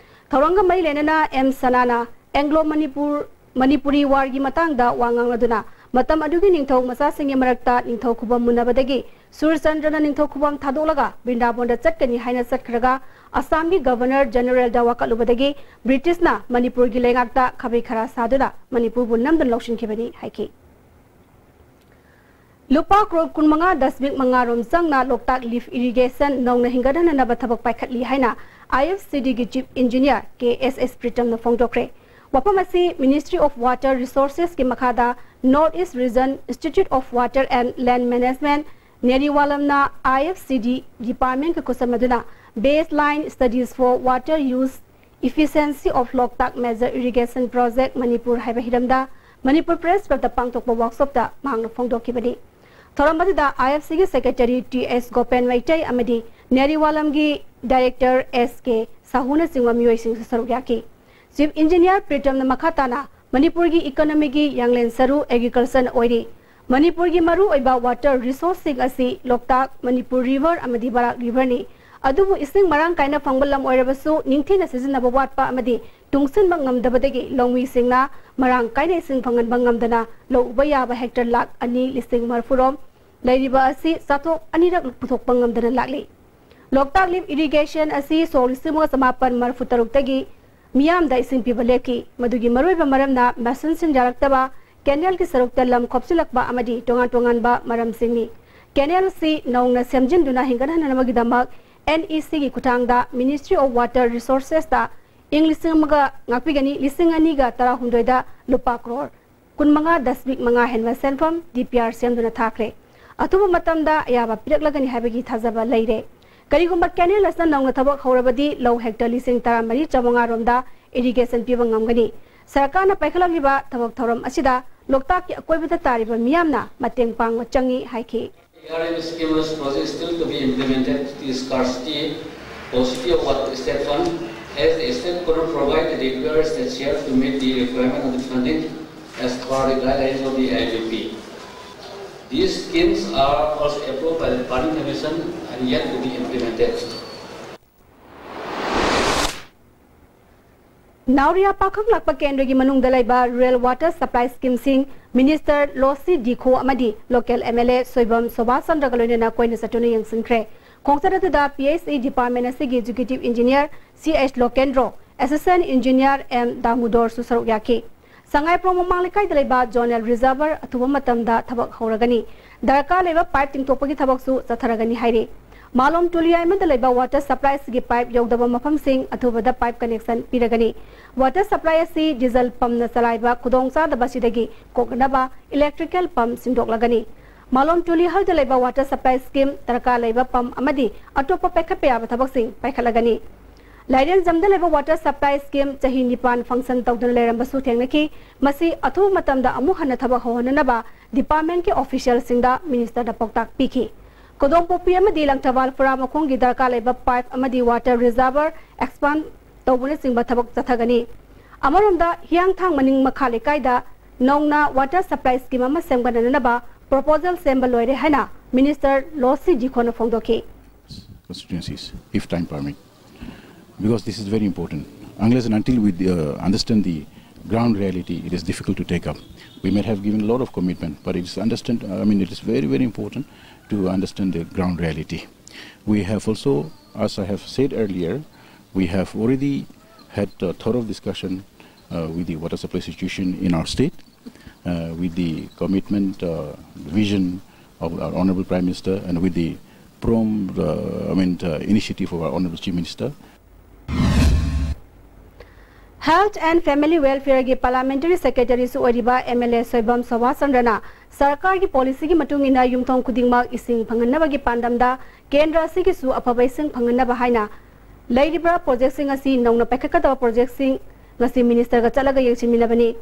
ꯊꯧꯔꯝꯒ ꯃꯔꯤ ꯂꯩꯅꯅ ꯑꯦꯝ ꯁꯅꯥꯅ ꯑꯦꯡꯒ꯭ꯂꯣ ꯃꯅꯤꯄꯨꯔ ꯃꯅꯤꯄꯨꯔꯤ ꯋꯥꯔꯒꯤ ꯃꯇꯥꯡꯗ ꯋꯥ ꯉꯥꯡꯂꯗꯨꯅ ꯃꯇꯝ ꯑꯗꯨꯒꯤ ꯅꯤꯡꯊꯧ ꯃꯆꯥꯁꯤꯡꯒꯤ ꯃꯔꯛꯇ ꯅꯤꯡꯊꯧ ꯈꯨꯕꯝ ꯃꯨꯟꯅꯕꯗꯒꯤ ꯁꯨꯔꯆꯟꯗ꯭ꯔꯅ ꯅꯤꯡꯊꯧ ꯈꯨꯕꯝ ꯊꯥꯗꯣꯛꯂꯒ ꯕ꯭ꯔꯤꯟꯗꯥꯕꯣꯟꯗ ꯆꯠꯀꯅꯤ ꯍꯥꯏꯅ ꯆꯠꯈ꯭ꯔꯒ ꯑꯁꯥꯝꯒꯤ ꯒꯚꯔꯅꯔ ꯖꯦꯅꯔꯦꯜꯗ ꯋꯥꯀꯠꯂꯨꯕꯗꯒꯤ ꯕ꯭ꯔꯤꯇꯤꯁꯅ ꯃꯅꯤꯄꯨꯔꯒꯤ ꯂꯩꯉꯥꯛꯇ ꯈꯥꯕꯩ ꯈꯔꯥ ꯁꯥꯗꯨꯅ ꯃꯅꯤꯄꯨꯔꯕꯨ ꯅꯝꯗꯨꯅ ꯂꯧꯁꯤꯟꯈꯤꯕꯅꯤ ꯍꯥꯏꯈꯤ꯫ ꯂꯨꯄꯥ ꯀ꯭ꯔꯣꯔ ꯀꯨꯟꯃꯉꯥ ꯗꯁꯃꯤꯛ ꯃꯉꯥ ꯔꯣꯝ ꯆꯪꯅ ꯂꯣꯛꯇꯥꯛ ꯂꯤꯐ ꯏꯔꯤꯒꯦꯁꯟ ꯅꯧꯅ ꯍꯤꯡꯒꯠꯍꯟꯅꯅꯕ ꯊꯕꯛ ꯄꯥꯏꯈꯠꯂꯤ ꯍꯥꯏꯅ ꯑꯥꯏ ꯑꯦꯐ ꯁꯤ ꯗꯤꯒꯤ ꯆꯤꯐ ꯏꯟꯖꯤꯅꯤꯌꯔ ꯀꯦ ꯑꯦꯁ ꯑꯦꯁ ꯄ꯭ꯔꯤꯇꯝꯅ ꯐꯣꯡꯗꯣꯛꯈ꯭ꯔꯦ꯫ ꯋꯥꯐꯝ ꯑꯁꯤ Ministry of Water Resourcesꯀꯤ ꯃꯈꯥꯗ North East Region Institute of Water and Land Management, ꯅꯦꯔꯤꯋꯥꯂꯝꯅ I F C D ꯗꯤꯄꯥꯔꯠꯃꯦꯟꯠꯀ ꯈꯨꯠꯁꯝꯅꯗꯨꯅ Baseline Studies for Water Use Efficiency of Loktak Major Irrigation Project Manipur ꯍꯥꯏꯕ ꯍꯤꯔꯝꯗ Manipur press ꯀ꯭ꯂꯕꯇ ꯄꯥꯡꯊꯣꯛꯄ ꯋꯥꯔꯛꯁꯣꯞꯇ ꯃꯍꯥꯛꯅ ꯐꯣꯡꯗꯣꯛꯈꯤꯕꯅꯤ꯫ ꯊꯧꯔꯝ ꯑꯗꯨꯗ ꯑꯥꯏ F ꯁꯤꯒꯤ ꯁꯦꯀ꯭ꯔꯦꯇꯔꯤ ꯇꯤ ꯑꯦꯁ ꯒꯣꯄꯦꯟ ꯃꯩꯇꯩ ꯑꯃꯗꯤ ꯅꯦꯔꯤꯋꯥꯂꯝꯒꯤ director ꯑꯦꯁ ꯀꯦ ꯁꯥꯍꯨꯅꯆꯤꯡꯕ ꯃꯤꯑꯣꯏꯁꯤꯡꯁꯨ ꯁꯔꯨꯛ ꯌꯥꯈꯤ꯫ ꯆꯤꯐ ꯏꯟꯖꯤꯅꯤꯌꯔ ꯄ꯭ꯔꯤꯇꯝꯅ ꯃꯈꯥ ꯇꯥꯅ ꯃꯅꯤꯄꯨꯔꯒꯤ ꯏꯀꯣꯅꯣꯃꯤꯒꯤ ꯌꯥꯡꯂꯦꯟ ꯁꯔꯨ ꯑꯦꯒ꯭ꯔꯤꯀꯜꯆꯔꯅ ꯑꯣꯏꯔꯤ꯫ ꯃꯅꯤꯄꯨꯔꯒꯤ ꯃꯔꯨꯑꯣꯏꯕ ꯋꯥꯇꯔ ꯔꯤꯁꯣꯔꯁꯁꯤꯡ ꯑꯁꯤ ꯂꯣꯛꯇꯥꯛ, ꯃꯅꯤꯄꯨꯔ ꯔꯤꯚꯔ ꯑꯃꯗꯤ ꯕꯔꯥꯛ ꯔꯤꯚꯔꯅꯤ꯫ ꯑꯗꯨꯕꯨ ꯏꯁꯤꯡ ꯃꯔꯥꯡ ꯀꯥꯏꯅ ꯐꯪꯕ ꯂꯝ ꯑꯣꯏꯔꯕꯁꯨ ꯅꯤꯡꯊꯤꯅ ꯁꯤꯖꯤꯟꯅꯕ ꯋꯥꯠꯄ ꯑꯃꯗꯤ ꯇꯨꯡꯁꯤꯟꯕ ꯉꯝꯗꯕꯗꯒꯤ ꯂꯧꯃꯤꯁꯤꯡꯅ ꯃꯔꯥꯡ ꯀꯥꯏꯅ ꯏꯁꯤꯡ ꯐꯪꯍꯟꯕ ꯉꯝꯗꯅ ꯂꯧ ꯎꯕ ꯌꯥꯕ ꯍꯦꯛꯇꯔ ꯂꯥꯈ ꯑꯅꯤ ꯂꯤꯁꯤꯡ ꯃꯔꯤꯐꯨ ꯔꯣꯝ ꯂꯩꯔꯤꯕ ꯑꯁꯤ ꯆꯥꯊꯣꯛ ꯑꯅꯤꯔꯛ ꯄꯨꯊꯣꯛꯄ ꯉꯝꯗꯅ ꯂꯥꯛꯂꯤ꯫ ꯂꯣꯛꯇꯥꯛ ꯂꯤꯐ ꯏꯔꯤꯒꯦꯁꯟ ꯑꯁꯤ ꯁꯣꯛ ꯂꯤꯁꯤꯡ ꯑꯃꯒ ꯆꯃꯥꯄꯟ ꯃꯔꯤꯐꯨ ꯇꯔꯨꯛꯇꯒꯤ ꯃꯤꯌꯥꯝꯗ ꯏꯁꯤꯡ ꯄꯤꯕ ꯂꯦꯞꯈꯤ꯫ ꯃꯗꯨꯒꯤ ꯃꯔꯨꯑꯣꯏꯕ ꯃꯔꯝꯅ ꯃꯦꯁꯟꯁꯤꯡ ꯌꯥꯔꯛꯇꯕ, ꯀꯦꯅꯦꯜꯒꯤ ꯁꯔꯨꯛꯇ ꯂꯝ ꯈꯣꯞꯆꯤꯜꯂꯛꯄ ꯑꯃꯗꯤ ꯇꯣꯉꯥꯟ ꯇꯣꯉꯥꯟꯕ ꯃꯔꯝꯁꯤꯡꯅꯤ꯫ ꯀꯦꯅꯦꯜ ꯑꯁꯤ ꯅꯧꯅ ꯁꯦꯝꯖꯤꯟꯗꯨꯅ ꯍꯤꯡꯒꯠꯍꯟꯅꯕꯒꯤꯗꯃꯛ ꯑꯦꯟ ꯏ ꯁꯤꯒꯤ ꯈꯨꯠꯊꯥꯡꯗ ꯃꯤꯅꯤꯁꯇ꯭ꯔꯤ ꯑꯣꯐ ꯋꯥꯇꯔ ꯔꯤꯁꯣꯔꯁꯦꯁꯇ ꯏꯪ ꯂꯤꯁꯤꯡ ꯑꯃꯒ, ꯉꯥꯛꯄꯤꯒꯅꯤ, ꯂꯤꯁꯤꯡ ꯑꯅꯤꯒ ꯇꯔꯥꯍꯨꯝꯗꯣꯏꯗ ꯂꯨꯄꯥ ꯀ꯭ꯔꯣꯔ ꯀꯨꯟꯃꯉꯥ ꯗꯁꯃꯤꯛ ꯃꯉꯥ ꯍꯦꯟꯕ ꯁꯦꯟꯐꯝ ꯗꯤ ꯄꯤ ꯑꯥꯔ ꯁꯦꯝꯗꯨꯅ ꯊꯥꯈ꯭ꯔꯦ꯫ ꯑꯊꯨꯕ ꯃꯇꯝꯗ ꯑꯌꯥꯕ ꯄꯤꯔꯛꯂꯒꯅꯤ ꯍꯥꯏꯕꯒꯤ ꯊꯥꯖꯕ ꯂꯩꯔꯦ꯫ ꯀꯔꯤꯒꯨꯝꯕ ꯀꯦꯅꯦꯜ ꯑꯁꯤꯅ ꯅꯧꯅ ꯊꯕꯛ ꯍꯧꯔꯕꯗꯤ ꯂꯧ ꯍꯦꯛꯇꯔ ꯂꯤꯁꯤꯡ ꯇꯔꯥꯃꯔꯤ ꯆꯥꯃꯉꯥ ꯔꯣꯝꯗ ꯏꯔꯤꯒꯦꯁꯟ ꯄꯤꯕ ꯉꯝꯒꯅꯤ꯫ ꯁꯔꯀꯥꯔꯅ ꯄꯥꯏꯈꯠꯂꯛꯂꯤꯕ ꯊꯕꯛ ꯊꯧꯔꯝ ꯑꯁꯤꯗ ꯂꯣꯛꯇꯥꯛꯀꯤ ꯑꯀꯣꯏꯕꯗ ꯇꯥꯔꯤꯕ ꯃꯤꯌꯥꯝꯅ ꯃꯇꯦꯡ ꯄꯥꯡꯕ ꯆꯪꯏ ꯍꯥꯏꯈꯤ꯫ A R M stimulus project still to be implemented, the scarcity, paucity of water state fund, as the state could not provide the required state share to meet the requirement of the funding as per the guidelines of the I L U P. These schemes are also approved by the planning commission and yet to be implemented. ꯅꯥꯎꯔꯤꯌꯥ ꯄꯥꯈꯪ ꯂꯥꯛꯄ ꯀꯦꯟꯗ꯭ꯔꯒꯤ ꯃꯅꯨꯡꯗ ꯂꯩꯕ rural water supply ꯁ꯭ꯀꯤꯝꯁꯤꯡ minister Losii Dikho ꯑꯃꯗꯤ local M L A Soibam ꯁꯣꯕꯥꯁ ꯆꯟꯗ꯭ꯔꯒ ꯂꯣꯏꯅꯅ ꯀꯣꯏꯅ ꯆꯠꯇꯨꯅ ꯌꯦꯡꯁꯤꯟꯈ꯭ꯔꯦ꯫ ꯈꯣꯡꯆꯠ ꯑꯗꯨꯗ ꯄꯤ ꯑꯩꯆ ꯏ ꯗꯤꯄꯥꯔꯠꯃꯦꯟ ꯑꯁꯤꯒꯤ executive engineer C H Lokendro, assistant engineer M ꯗꯥꯃꯨꯗꯣꯔꯁꯨ ꯁꯔꯨꯛ ꯌꯥꯈꯤ꯫ ꯁꯉꯥꯏꯄ꯭ꯔꯧ ꯃꯃꯥꯡ ꯂꯩꯀꯥꯏꯗ ꯂꯩꯕ ꯖꯣꯅꯦꯜ ꯔꯤꯖꯔꯚꯔ ꯑꯊꯨꯕ ꯃꯇꯝꯗ ꯊꯕꯛ ꯍꯧꯔꯒꯅꯤ꯫ ꯗꯔꯀꯥꯔ ꯂꯩꯕ ꯄꯥꯏꯞ ꯇꯤꯡꯊꯣꯛꯄꯒꯤ ꯊꯕꯛꯁꯨ ꯆꯠꯊꯔꯒꯅꯤ ꯍꯥꯏꯔꯤ꯫ ꯃꯥꯂꯣꯝ ꯇꯨꯂꯤ ꯌꯥꯏꯃꯗ ꯂꯩꯕ ꯋꯥꯇꯔ ꯁꯄ꯭ꯂꯥꯏꯁꯤꯒꯤ ꯄꯥꯏꯞ ꯌꯧꯗꯕ ꯃꯐꯝꯁꯤꯡ ꯑꯊꯨꯕꯗ ꯄꯥꯏꯞ ꯀꯅꯦꯛꯁꯟ ꯄꯤꯔꯒꯅꯤ꯫ ꯋꯥꯇꯔ ꯁꯄ꯭ꯂꯥꯏ ꯑꯁꯤ ꯗꯤꯖꯜ ꯄꯝꯅ ꯆꯂꯥꯏꯕ ꯈꯨꯗꯣꯡꯆꯥꯗꯕ ꯑꯁꯤꯗꯒꯤ ꯀꯣꯛꯅꯅꯕ ꯏꯂꯦꯛꯇ꯭ꯔꯤꯀꯦꯜ ꯄꯝ ꯁꯤꯟꯗꯣꯛꯂꯒꯅꯤ꯫ ꯃꯥꯂꯣꯝ ꯇꯨꯂꯤ ꯍꯜꯗ ꯂꯩꯕ ꯋꯥꯇꯔ ꯁꯄ꯭ꯂꯥꯏ ꯁ꯭ꯀꯤꯝ, ꯗꯔꯀꯥꯔ ꯂꯩꯕ ꯄꯝ ꯑꯃꯗꯤ ꯑꯇꯣꯞꯄ ꯄꯥꯏꯈꯠꯄ ꯌꯥꯕ ꯊꯕꯛꯁꯤꯡ ꯄꯥꯏꯈꯠꯂꯒꯅꯤ꯫ ꯂꯥꯏꯔꯦꯟꯖꯝꯗ ꯂꯩꯕ ꯋꯥꯇꯔ ꯁꯄ꯭ꯂꯥꯏ ꯁ꯭ꯀꯤꯝ ꯆꯍꯤ ꯅꯤꯄꯥꯟ ꯐꯪꯁꯟ ꯇꯧꯗꯨꯅ ꯂꯩꯔꯝꯕꯁꯨ ꯊꯦꯡꯅꯈꯤ꯫ ꯃꯁꯤ ꯑꯊꯨꯕ ꯃꯇꯝꯗ ꯑꯃꯨꯛ ꯍꯟꯅ ꯊꯕꯛ ꯍꯧꯍꯟꯅꯅꯕ ꯗꯤꯄꯥꯔꯠꯃꯦꯟꯠꯀꯤ ꯑꯣꯐꯤꯁꯤꯌꯦꯜꯁꯤꯡꯗ ꯃꯤꯅꯤꯁꯇꯔꯗ ꯄꯥꯎꯇꯥꯛ ꯄꯤꯈꯤ꯫ ꯀꯣꯗꯣꯝꯄꯣꯛꯄꯤ ꯑꯃꯗꯤ ꯂꯪꯊꯕꯥꯜ ꯐꯨꯔꯥ ꯃꯈꯣꯡꯒꯤ ꯗꯔꯀꯥꯔ ꯂꯩꯕ pipe ꯑꯃꯗꯤ water reservoir expand ꯇꯧꯕꯅꯆꯤꯡꯕ ꯊꯕꯛ ꯆꯠꯊꯒꯅꯤ꯫ ꯑꯃꯔꯣꯝꯗ, ꯍꯤꯌꯥꯡꯊꯥꯡ ꯃꯅꯤꯡ ꯃꯈꯥ ꯂꯩꯀꯥꯏꯗ ꯅꯧꯅ water supply scheme ꯑꯃ ꯁꯦꯝꯒꯠꯅꯅꯕ proposal ꯁꯦꯝꯕ ꯂꯣꯏꯔꯦ ꯍꯥꯏꯅ Minister ꯂꯣꯁꯤ ꯖꯤꯈꯣꯅ ꯐꯣꯡꯗꯣꯛꯈꯤ꯫ Constituencies, if time permit, because this is very important. Unless and until we uh, understand the ground reality, it is difficult to take up. We might have given a lot of commitment, but it is understand. I mean, it is very, very important to understand the ground reality. We have also, as I have said earlier, we have already had a thorough discussion uh, with the water supply situation in our state, uh, with the commitment, uh, vision of our Honorable Prime Minister, and with the prompt, uh, I mean, uh, initiative of our Honorable Chief Minister. Health and Family Welfare ꯒꯤ Parliamentary Secretary ꯁꯨ ꯑꯣꯏꯔꯤꯕ MLA Soibam ꯁꯣꯚꯥꯆꯟꯗ꯭ꯔꯅ ꯁꯔꯀꯥꯔꯒꯤ policy ꯒꯤ ꯃꯇꯨꯡ ꯏꯟꯅ ꯌꯨꯝꯊꯣꯡ ꯈꯨꯗꯤꯡꯃꯛ ꯏꯁꯤꯡ ꯐꯪꯍꯟꯅꯕꯒꯤ ꯄꯥꯟꯗꯝꯗ ꯀꯦꯟꯗ꯭ꯔ ꯑꯁꯤꯒꯤꯁꯨ ꯑꯐꯕ ꯏꯁꯤꯡ ꯐꯪꯍꯟꯅꯕ ꯍꯥꯏꯅ ꯂꯩꯔꯤꯕ project ꯁꯤꯡ ꯑꯁꯤ ꯅꯧꯅ ꯄꯥꯏꯈꯠꯀꯗꯕ project ꯁꯤꯡ ꯉꯁꯤ Minister ꯒ ꯆꯠꯂꯒ ꯌꯦꯡꯁꯤꯟꯃꯤꯟꯅꯕꯅꯤ꯫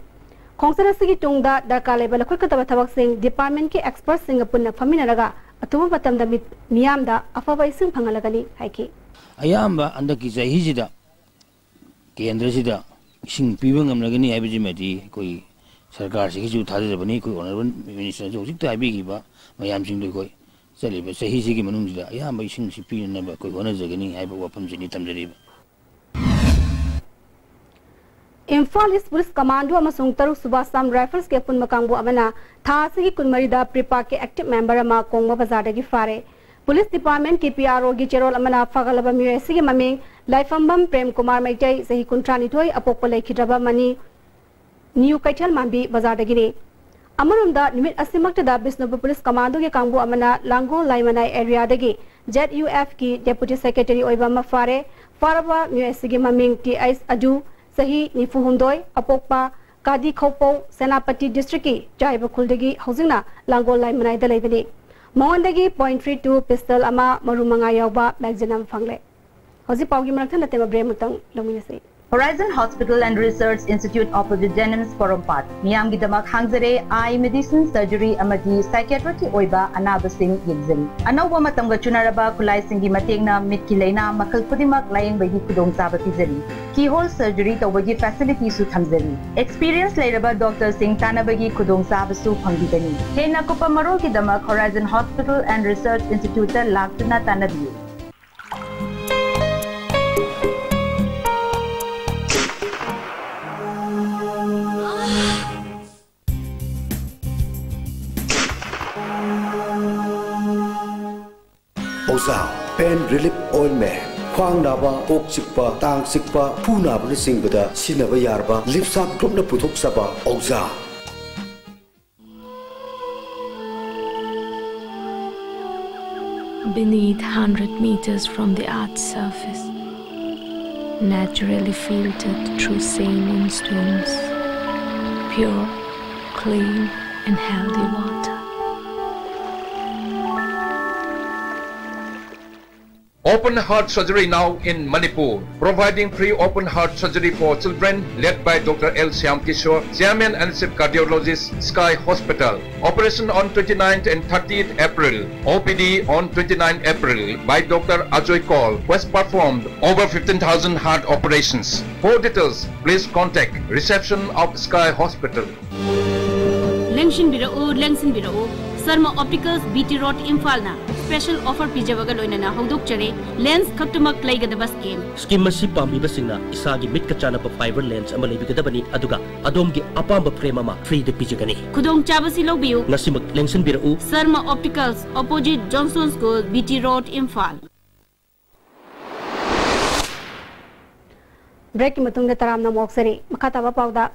ꯈꯣꯡꯆꯠ ꯑꯁꯤꯒꯤ ꯇꯨꯡꯗ ꯗꯔꯀꯥꯔ ꯂꯩꯕ ꯂꯧꯈꯠꯀꯗꯕ ꯊꯕꯛꯁꯤꯡ department ꯀꯤ expert ꯁꯤꯡꯒ ꯄꯨꯟꯅ ꯐꯝꯃꯤꯟꯅꯔꯒ ꯑꯊꯨꯕ ꯃꯇꯝꯗ ꯃꯤ-, ꯃꯤꯌꯥꯝꯗ ꯑꯐꯕ ꯏꯁꯤꯡ ꯐꯪꯍꯜꯂꯒꯅꯤ ꯍꯥꯏꯈꯤ꯫ ꯑꯌꯥꯝꯕ ꯍꯟꯗꯛꯀꯤ ꯆꯍꯤꯁꯤꯗ ꯀꯦꯟꯗ꯭ꯔꯁꯤꯗ ꯏꯁꯤꯡ ꯄꯤꯕ ꯉꯝꯂꯒꯅꯤ ꯍꯥꯏꯕꯁꯤꯃꯗꯤ ꯑꯩꯈꯣꯏ ꯁꯔꯀꯥꯔꯁꯤꯒꯤꯁꯨ ꯊꯥꯖꯖꯕꯅꯤ꯫ ꯑꯩꯈꯣꯏ Honorable Minister ꯅꯁꯨ ꯍꯧꯖꯤꯛꯇ ꯍꯥꯏꯕꯤꯈꯤꯕ ꯃꯌꯥꯝꯁꯤꯡꯗꯨ ꯑꯩꯈꯣꯏ ꯆꯠꯂꯤꯕ ꯆꯍꯤꯁꯤꯒꯤ ꯃꯅꯨꯡꯁꯤꯗ ꯑꯌꯥꯝꯕ ꯏꯁꯤꯡꯁꯤ ꯄꯤꯅꯅꯕ ꯑꯩꯈꯣꯏ ꯍꯣꯠꯅꯖꯒꯅꯤ ꯍꯥꯏꯕ ꯋꯥꯐꯝꯁꯤꯅꯤ ꯊꯝꯖꯔꯤꯕ꯫ ꯏꯝꯐꯥꯜ East Police Commando ꯑꯃꯁꯨꯡ ꯇꯔꯨꯛ ꯁꯨꯕ Assam Rifles ꯀꯤ ꯑꯄꯨꯟꯕ ꯀꯥꯡꯕꯨ ꯑꯃꯅ ꯊꯥ ꯑꯁꯤꯒꯤ ꯀꯨꯟꯃꯔꯤꯗ PREPAK ꯀꯤ active member ꯑꯃ ꯀꯣꯡꯕ ꯕꯖꯥꯔꯗꯒꯤ ꯐꯥꯔꯦ꯫ Police Department ꯀꯤ P R O ꯒꯤ ꯆꯦꯔꯣꯜ ꯑꯃꯅ ꯐꯥꯒꯠꯂꯕ ꯃꯤꯑꯣꯏ ꯑꯁꯤꯒꯤ ꯃꯃꯤꯡ ꯂꯥꯏꯐꯝꯕꯝ ꯄ꯭ꯔꯦꯝ ꯀꯨꯃꯥꯔ ꯃꯩꯇꯩ, ꯆꯍꯤ ꯀꯨꯟꯊ꯭ꯔꯥꯅꯤꯊꯣꯏ, ꯑꯄꯣꯛꯄ ꯂꯩꯈꯤꯗ꯭ꯔꯕ ꯃꯅꯤ, New ꯀꯩꯊꯦꯜ ꯃꯥꯟꯕꯤ ꯕꯖꯥꯔꯗꯒꯤꯅꯤ꯫ ꯑꯃꯔꯣꯝꯗ, ꯅꯨꯃꯤꯠ ꯑꯁꯤꯃꯛꯇꯗ ꯕꯤꯁꯅꯨꯄꯨꯔ Police Commando ꯒꯤ ꯀꯥꯡꯕꯨ ꯑꯃꯅ ꯂꯥꯡꯒꯣꯜ ꯂꯥꯏꯃꯅꯥꯏ area ꯗꯒꯤ Z U F ꯀꯤ Deputy Secretary ꯑꯣꯏꯕ ꯑꯃ ꯐꯥꯔꯦ꯫ ꯐꯥꯔꯕ ꯃꯤꯑꯣꯏ ꯑꯁꯤꯒꯤ ꯃꯃꯤꯡ ꯇꯤ ꯑꯩꯆ ꯑꯗꯨ, ꯆꯍꯤ ꯅꯤꯐꯨ ꯍꯨꯝꯗꯣꯏ, ꯑꯄꯣꯛꯄ ꯀꯥꯗꯤ ꯈꯧꯄꯧ, ꯁꯦꯅꯥꯄꯇꯤ district ꯀꯤ ꯖꯥꯏꯕ ꯈꯨꯜꯗꯒꯤ ꯍꯧꯖꯤꯛꯅ ꯂꯥꯡꯒꯣꯜ ꯂꯥꯏꯃꯅꯥꯏꯗ ꯂꯩꯕꯅꯤ꯫ ꯃꯉꯣꯟꯗꯒꯤ point three two pistol ꯑꯃ, ꯃꯔꯨ ꯃꯉꯥ ꯌꯥꯎꯕ magazine ꯑꯃ ꯐꯪꯂꯦ꯫ ꯍꯧꯖꯤꯛ ꯄꯥꯎꯒꯤ ꯃꯔꯛ ꯊꯠꯅ ꯇꯦꯝꯕ break ꯑꯃꯇꯪ ꯂꯧꯃꯤꯟꯅꯁꯤ꯫ Horizon Hospital and Research Institute, opposite JNIMS, ꯄꯣꯔꯣꯝꯄꯥꯠ꯫ ꯃꯤꯌꯥꯝꯒꯤꯗꯃꯛ ꯍꯥꯡꯖꯔꯦ, ꯑꯥꯏ, ꯃꯦꯗꯤꯁꯤꯟ, ꯁꯔꯖꯔꯤ ꯑꯃꯗꯤ ꯁꯥꯏꯀꯤꯌꯥꯇ꯭ꯔꯤꯛꯀꯤ ꯑꯣꯏꯕ ꯑꯅꯥꯕꯁꯤꯡ ꯌꯦꯡꯖꯔꯤ꯫ ꯑꯅꯧꯕ ꯃꯇꯝꯒ ꯆꯨꯅꯔꯕ ꯈꯨꯠꯂꯥꯏꯁꯤꯡꯒꯤ ꯃꯇꯦꯡꯅ ꯃꯤꯠꯀꯤ ꯂꯥꯏꯅꯥ ꯃꯈꯜ ꯈꯨꯗꯤꯡꯃꯛ ꯂꯥꯌꯦꯡꯕꯒꯤ ꯈꯨꯗꯣꯡꯆꯥꯕ ꯄꯤꯖꯔꯤ꯫ ꯀꯤꯍꯣꯜ ꯁꯔꯖꯔꯤ ꯇꯧꯕꯒꯤ ꯐꯦꯁꯤꯂꯤꯇꯤꯁꯨ ꯊꯝꯖꯔꯤ꯫ ꯑꯦꯛꯁꯄꯤꯔꯤꯌꯦꯟꯁ ꯂꯩꯔꯕ ꯗꯣꯛꯇꯔꯁꯤꯡ ꯇꯥꯟꯅꯕꯒꯤ ꯈꯨꯗꯣꯡꯆꯥꯕꯁꯨ ꯐꯪꯕꯤꯒꯅꯤ꯫ ꯍꯦꯟꯅ ꯀꯨꯞꯄ ꯃꯔꯣꯜꯒꯤꯗꯃꯛ Horizon Hospital and Research Instituteꯇ ꯂꯥꯛꯇꯨꯅ ꯇꯥꯟꯅꯕꯤꯌꯨ꯫ ꯑꯣꯖꯥ, pain relief ointment, ꯈ꯭ꯋꯥꯡ ꯅꯥꯕ, ꯀꯣꯛ ꯆꯤꯛꯄ, ꯇꯥꯡ ꯆꯤꯛꯄ, ꯈꯨ ꯅꯥꯕꯅꯆꯤꯡꯕꯗ ꯁꯤꯖꯤꯟꯅꯕ ꯌꯥꯔꯕ ꯂꯤꯞꯁꯥ ꯒ꯭ꯔꯨꯞꯅ ꯄꯨꯊꯣꯛꯆꯕ ꯑꯣꯖꯥ꯫ Beneath, hundred meters from the earth's surface, naturally filtered through saline stones, pure, clean, and healthy water. Open heart surgery now in Manipur, providing free open heart surgery for children, led by Doctor L Shyam Kishore, Chairman and Chief Cardiologist, Sky Hospital. Operation on twenty-ninth and thirtieth April. O P D on twenty-ninth April by Doctor Ajoy Kaul, who has performed over fifteen thousand heart operations. For details, please contact reception of Sky Hospital. ꯂꯦꯡꯁꯤꯟꯕꯤꯔꯛꯎ, ꯂꯦꯡꯁꯤꯟꯕꯤꯔꯛꯎ꯫ Sharma opticals, B T road, ꯏꯝꯐꯥꯜꯅ special offer ꯄꯤꯖꯕꯒ ꯂꯣꯏꯅꯅ ꯍꯧꯗꯣꯛꯆꯔꯤ꯫ Lens ꯈꯛꯇꯃꯛ ꯂꯩꯒꯗꯕ scheme. Scheme ꯑꯁꯤ ꯄꯥꯝꯕꯤꯕꯁꯤꯡꯅ ꯏꯁꯥꯒꯤ ꯃꯤꯠꯀ ꯆꯥꯟꯅꯕ ꯐꯥꯏꯕꯔ ꯂꯦꯟꯁ ꯑꯃ ꯂꯩꯕꯤꯒꯗꯕꯅꯤ, ꯑꯗꯨꯒ ꯑꯗꯣꯝꯒꯤ ꯑꯄꯥꯝꯕ ꯐ꯭ꯔꯦꯝ ꯑꯃ ꯐ꯭ꯔꯤꯗ ꯄꯤꯖꯒꯅꯤ꯫ ꯈꯨꯗꯣꯡꯆꯥꯕꯁꯤ ꯂꯧꯕꯤꯌꯨ꯫ ꯉꯁꯤꯃꯛ ꯂꯦꯡꯁꯤꯟꯕꯤꯔꯛꯎ꯫ Sharma opticals, opposite Johnstone school, B T road, Imphal. ꯕ꯭ꯔꯦꯛꯀꯤ ꯃꯇꯨꯡꯗ ꯇꯔꯥꯝꯅ ꯑꯃꯨꯛ ꯑꯣꯛꯆꯔꯤ꯫ ꯃꯈꯥ ꯇꯥꯕ ꯄꯥꯎꯗ,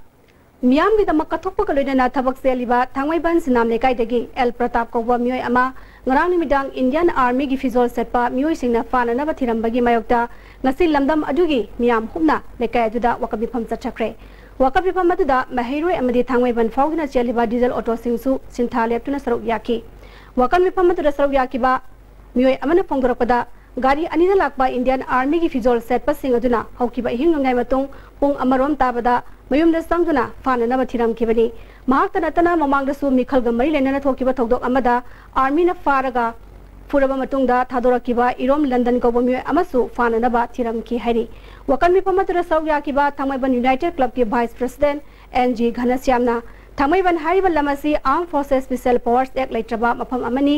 ꯃꯤꯌꯥꯝꯒꯤꯗꯃꯛ ꯀꯠꯊꯣꯛꯄꯒ ꯂꯣꯏꯅꯅ ꯊꯕꯛ ꯆꯦꯜꯂꯤꯕ ꯊꯥꯡꯃꯩꯕꯟ ꯁꯤꯅꯥꯝ ꯂꯩꯀꯥꯏꯗꯒꯤ ꯑꯦꯜ ꯄ꯭ꯔꯇꯥꯞ ꯀꯧꯕ ꯃꯤꯑꯣꯏ ꯑꯃ ꯉꯔꯥꯡ ꯅꯨꯃꯤꯗꯥꯡ ꯏꯟꯗꯤꯌꯥꯟ ꯑꯥꯔꯃꯤꯒꯤ ꯐꯤꯖꯣꯜ ꯁꯦꯠꯄ ꯃꯤꯑꯣꯏꯁꯤꯡꯅ ꯐꯥꯅꯅꯕ ꯊꯤꯔꯝꯕꯒꯤ ꯃꯥꯌꯣꯛꯇ ꯉꯁꯤ ꯂꯝꯗꯝ ꯑꯗꯨꯒꯤ ꯃꯤꯌꯥꯝ ꯍꯨꯞꯅ ꯂꯩꯀꯥꯏ ꯑꯗꯨꯗ ꯋꯥꯀꯠ ꯃꯤꯐꯝ ꯆꯠꯊꯈ꯭ꯔꯦ꯫ ꯋꯥꯀꯠ ꯃꯤꯐꯝ ꯑꯗꯨꯗ ꯃꯍꯩꯔꯣꯏ ꯑꯃꯗꯤ ꯊꯥꯡꯃꯩꯕꯟ ꯐꯥꯎꯗꯨꯅ ꯆꯦꯜꯂꯤꯕ ꯗꯤꯖꯜ ꯑꯣꯇꯣꯁꯤꯡꯁꯨ ꯁꯤꯟꯊꯥ ꯂꯦꯞꯇꯨꯅ ꯁꯔꯨꯛ ꯌꯥꯈꯤ꯫ ꯋꯥꯀꯠ ꯃꯤꯐꯝ ꯑꯗꯨꯗ ꯁꯔꯨꯛ ꯌꯥꯈꯤꯕ ꯃꯤꯑꯣꯏ ꯑꯃꯅ ꯐꯣꯡꯗꯣꯔꯛꯄꯗ, ꯒꯥꯔꯤ ꯑꯅꯤꯗ ꯂꯥꯛꯄ Indian Armyꯒꯤ ꯐꯤꯖꯣꯜ ꯁꯦꯠꯄꯁꯤꯡ ꯑꯗꯨꯅ ꯍꯧꯈꯤꯕ ꯑꯍꯤꯡ ꯅꯣꯡꯌꯥꯏ ꯃꯇꯨꯡ ꯄꯨꯡ ꯑꯃꯔꯣꯝ ꯇꯥꯕꯗ ꯃꯌꯨꯝꯗ ꯆꯪꯗꯨꯅ ꯐꯥꯅꯅꯕ ꯊꯤꯔꯝꯈꯤꯕꯅꯤ꯫ ꯃꯍꯥꯛꯇ ꯅꯠꯇꯅ ꯃꯃꯥꯡꯗꯁꯨ ꯃꯤꯈꯜꯒ ꯃꯔꯤ ꯂꯩꯅꯅ ꯊꯣꯛꯈꯤꯕ ꯊꯧꯗꯣꯛ ꯑꯃꯗ Armyꯅ ꯐꯥꯔꯒ ꯐꯨꯔꯕ ꯃꯇꯨꯡꯗ ꯊꯥꯗꯣꯔꯛꯈꯤꯕ ꯏꯔꯣꯝ ꯂꯟꯗꯟ ꯀꯧꯕ ꯃꯤꯑꯣꯏ ꯑꯃꯁꯨ ꯐꯥꯅꯅꯕ ꯊꯤꯔꯝꯈꯤ ꯍꯥꯏꯔꯤ꯫ ꯋꯥꯀꯜ ꯃꯤꯐꯝ ꯑꯗꯨꯗ ꯁꯔꯨꯛ ꯌꯥꯈꯤꯕ ꯊꯥꯡꯃꯩꯕꯟ United Clubꯀꯤ Vice President ꯑꯦꯟ ꯖꯤ ꯘꯅꯁ꯭ꯌꯥꯝꯅ ꯊꯥꯡꯃꯩꯕꯟ ꯍꯥꯏꯔꯤꯕ ꯂꯝ ꯑꯁꯤ Armed Forces Special Powers Act ꯂꯩꯇ꯭ꯔꯕ ꯃꯐꯝ ꯑꯃꯅꯤ꯫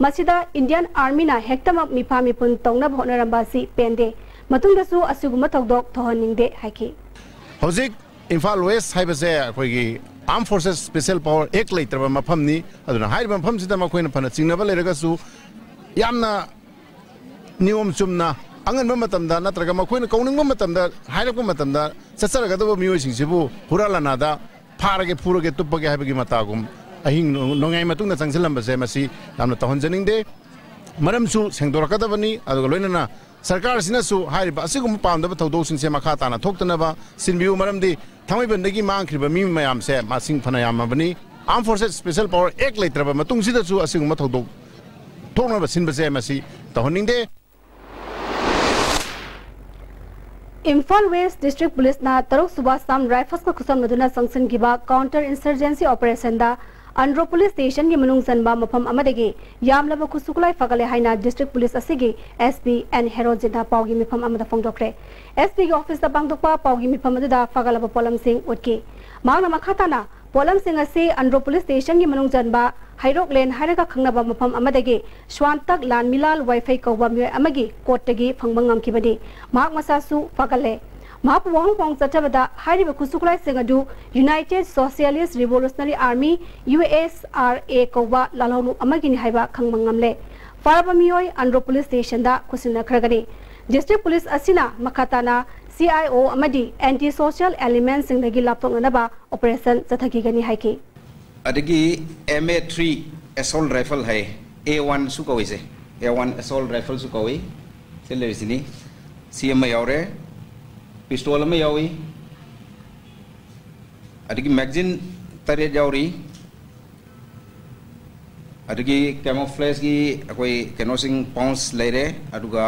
ꯃꯁꯤꯗ Indian Armyꯅ ꯍꯦꯛꯇꯃꯛ ꯃꯤꯐꯥ ꯃꯤꯄꯨꯟ ꯇꯧꯅꯕ ꯍꯣꯠꯅꯔꯝꯕ ꯑꯁꯤ ꯄꯦꯟꯗꯦ꯫ ꯃꯇꯨꯡꯗꯁꯨ ꯑꯁꯤꯒꯨꯝꯕ ꯊꯧꯗꯣꯛ ꯊꯣꯛꯍꯟꯅꯤꯡꯗꯦ ꯍꯥꯏꯈꯤ꯫ ꯍꯧꯖꯤꯛ ꯏꯝꯐꯥꯜ ꯋꯦꯁ ꯍꯥꯏꯕꯁꯦ ꯑꯩꯈꯣꯏꯒꯤ Armed Forces Special Power Act ꯂꯩꯇ꯭ꯔꯕ ꯃꯐꯝꯅꯤ꯫ ꯑꯗꯨꯅ ꯍꯥꯏꯔꯤꯕ ꯃꯐꯝꯁꯤꯗ ꯃꯈꯣꯏꯅ ꯐꯅ ꯆꯤꯡꯅꯕ ꯂꯩꯔꯒꯁꯨ ꯌꯥꯝꯅ ꯅꯤꯌꯣꯝ ꯆꯨꯝꯅ ꯑꯉꯟꯕ ꯃꯇꯝꯗ ꯅꯠꯇ꯭ꯔꯒ ꯃꯈꯣꯏꯅ ꯀꯧꯅꯤꯡꯕ ꯃꯇꯝꯗ ꯍꯥꯏꯔꯛꯄ ꯃꯇꯝꯗ ꯆꯠꯆꯔꯒꯗꯕ ꯃꯤꯑꯣꯏꯁꯤꯡꯁꯤꯕꯨ ꯍꯨꯔꯥ ꯂꯥꯟꯅꯥꯗ ꯐꯥꯔꯒꯦ, ꯐꯨꯔꯒꯦ, ꯇꯨꯞꯄꯒꯦ ꯍꯥꯏꯕꯒꯤ ꯃꯇꯥꯒꯨꯝ ꯑꯍꯤꯡ ꯅꯣꯡꯌꯥꯏ ꯃꯇꯨꯡꯗ ꯆꯪꯁꯤꯜꯂꯝꯕꯁꯦ ꯃꯁꯤ ꯌꯥꯝꯅ ꯇꯧꯍꯟꯖꯅꯤꯡꯗꯦ꯫ ꯃꯔꯝꯁꯨ ꯁꯦꯡꯗꯣꯔꯛꯀꯗꯕꯅꯤ꯫ ꯑꯗꯨꯒ ꯂꯣꯏꯅꯅ ꯁꯔꯀꯥꯔꯁꯤꯅꯁꯨ ꯍꯥꯏꯔꯤꯕ ꯑꯁꯤꯒꯨꯝꯕ ꯄꯥꯝꯗꯕ ꯊꯧꯗꯣꯛꯁꯤꯡꯁꯦ ꯃꯈꯥ ꯇꯥꯅ ꯊꯣꯛꯇꯅꯕ ꯁꯤꯟꯕꯤꯌꯨ꯫ ꯃꯔꯝꯗꯤ ꯊꯥꯡꯃꯩꯕꯟꯗꯒꯤ ꯃꯥꯡꯈ꯭ꯔꯤꯕ ꯃꯤ ꯃꯌꯥꯝꯁꯦ ꯃꯁꯤꯡ ꯐꯅ ꯌꯥꯝꯃꯕꯅꯤ꯫ Armed Forces Special Power Act ꯂꯩꯇ꯭ꯔꯕ ꯃꯇꯨꯡꯁꯤꯗꯁꯨ ꯑꯁꯤꯒꯨꯝꯕ ꯊꯧꯗꯣꯛ ꯊꯣꯛꯅꯕ ꯁꯤꯟꯕꯁꯦ ꯃꯁꯤ ꯇꯧꯍꯟꯅꯤꯡꯗꯦ꯫ ꯏꯝꯐꯥꯜ West District Policeꯅ ꯇꯔꯨꯛ ꯁꯨꯕ Assam Riflesꯀ ꯈꯨꯠꯁꯝꯅꯗꯨꯅ ꯆꯪꯁꯤꯟꯈꯤꯕ counter insurgency operationꯗ Andro Police Stationꯒꯤ ꯃꯅꯨꯡ ꯆꯟꯕ ꯃꯐꯝ ꯑꯃꯗꯒꯤ ꯌꯥꯝꯂꯕ ꯈꯨꯠꯁꯨ ꯈꯨꯠꯂꯥꯏ ꯐꯒꯠꯂꯦ ꯍꯥꯏꯅ District Police ꯑꯁꯤꯒꯤ S P N ꯍꯦꯔꯣꯖꯤꯠꯅ ꯄꯥꯎꯒꯤ ꯃꯤꯐꯝ ꯑꯃꯗ ꯐꯣꯡꯗꯣꯛꯈ꯭ꯔꯦ꯫ S Pꯒꯤ officeꯇ ꯄꯥꯡꯊꯣꯛꯄ ꯄꯥꯎꯒꯤ ꯃꯤꯐꯝ ꯑꯗꯨꯗ ꯐꯒꯠꯂꯕ ꯄꯣꯠꯂꯝꯁꯤꯡ ꯎꯠꯈꯤ꯫ ꯃꯍꯥꯛꯅ ꯃꯈꯥ ꯇꯥꯅ ꯄꯣꯠꯂꯝꯁꯤꯡ ꯑꯁꯤ ꯑꯟꯗ꯭ꯔꯣ Police Stationꯒꯤ ꯃꯅꯨꯡ ꯆꯟꯕ ꯍꯩꯔꯣꯛꯂꯦꯟ ꯍꯥꯏꯔꯒ ꯈꯪꯅꯕ ꯃꯐꯝ ꯑꯃꯗꯒꯤ ꯁ꯭ꯋꯥꯟꯇꯛ ꯂꯥꯟꯃꯤꯂꯥꯜ ꯋꯥꯏꯐꯩ ꯀꯧꯕ ꯃꯤꯑꯣꯏ ꯑꯃꯒꯤ ꯀꯣꯠꯇꯒꯤ ꯐꯪꯕ ꯉꯝꯈꯤꯕꯅꯤ꯫ ꯃꯍꯥꯛ ꯃꯁꯥꯁꯨ ꯐꯒꯠꯂꯦ꯫ ꯃꯍꯥꯛꯄꯨ ꯋꯥꯍꯪ ꯄꯥꯎꯍꯪ ꯆꯠꯊꯕꯗ ꯍꯥꯏꯔꯤꯕ ꯈꯨꯠꯁꯨ ꯈꯨꯠꯂꯥꯏꯁꯤꯡ ꯑꯗꯨ United Socialist Revolutionary Army, U S R A ꯀꯧꯕ ꯂꯥꯜꯍꯧꯂꯨꯞ ꯑꯃꯒꯤꯅꯤ ꯍꯥꯏꯕ ꯈꯪꯕ ꯉꯝꯂꯦ꯫ ꯐꯥꯔꯕ ꯃꯤꯑꯣꯏ ꯑꯟꯗ꯭ꯔꯣ Police Stationꯗ ꯈꯨꯠꯁꯤꯟꯅꯈ꯭ꯔꯒꯅꯤ꯫ District Police ꯑꯁꯤꯅ ꯃꯈꯥ ꯇꯥꯅ C I O ꯑꯃꯗꯤ anti social elementꯁꯤꯡꯗꯒꯤ ꯂꯥꯞꯊꯣꯛꯅꯅꯕ operation ꯆꯠꯊꯈꯤꯒꯅꯤ ꯍꯥꯏꯈꯤ꯫ ꯑꯗꯒꯤ M A three assault rifle high, A one ꯁꯨ ꯀꯧꯏꯁꯦ, A one assault rifle ꯁꯨ ꯀꯧꯏ꯫ ꯁꯤ ꯂꯩꯔꯤꯁꯤꯅꯤ꯫ ꯁꯤ ꯑꯃ ꯌꯥꯎꯔꯦ, pistol ꯑꯃ ꯌꯥꯎꯏ, ꯑꯗꯒꯤ magazine ꯇꯔꯦꯠ ꯌꯥꯎꯔꯤ, ꯑꯗꯨꯒꯤ ꯀꯦꯃꯣꯐ꯭ꯂꯦꯖꯀꯤ ꯑꯩꯈꯣꯏ ꯀꯩꯅꯣꯁꯤꯡ ꯄꯥꯎꯟꯁ ꯂꯩꯔꯦ, ꯑꯗꯨꯒ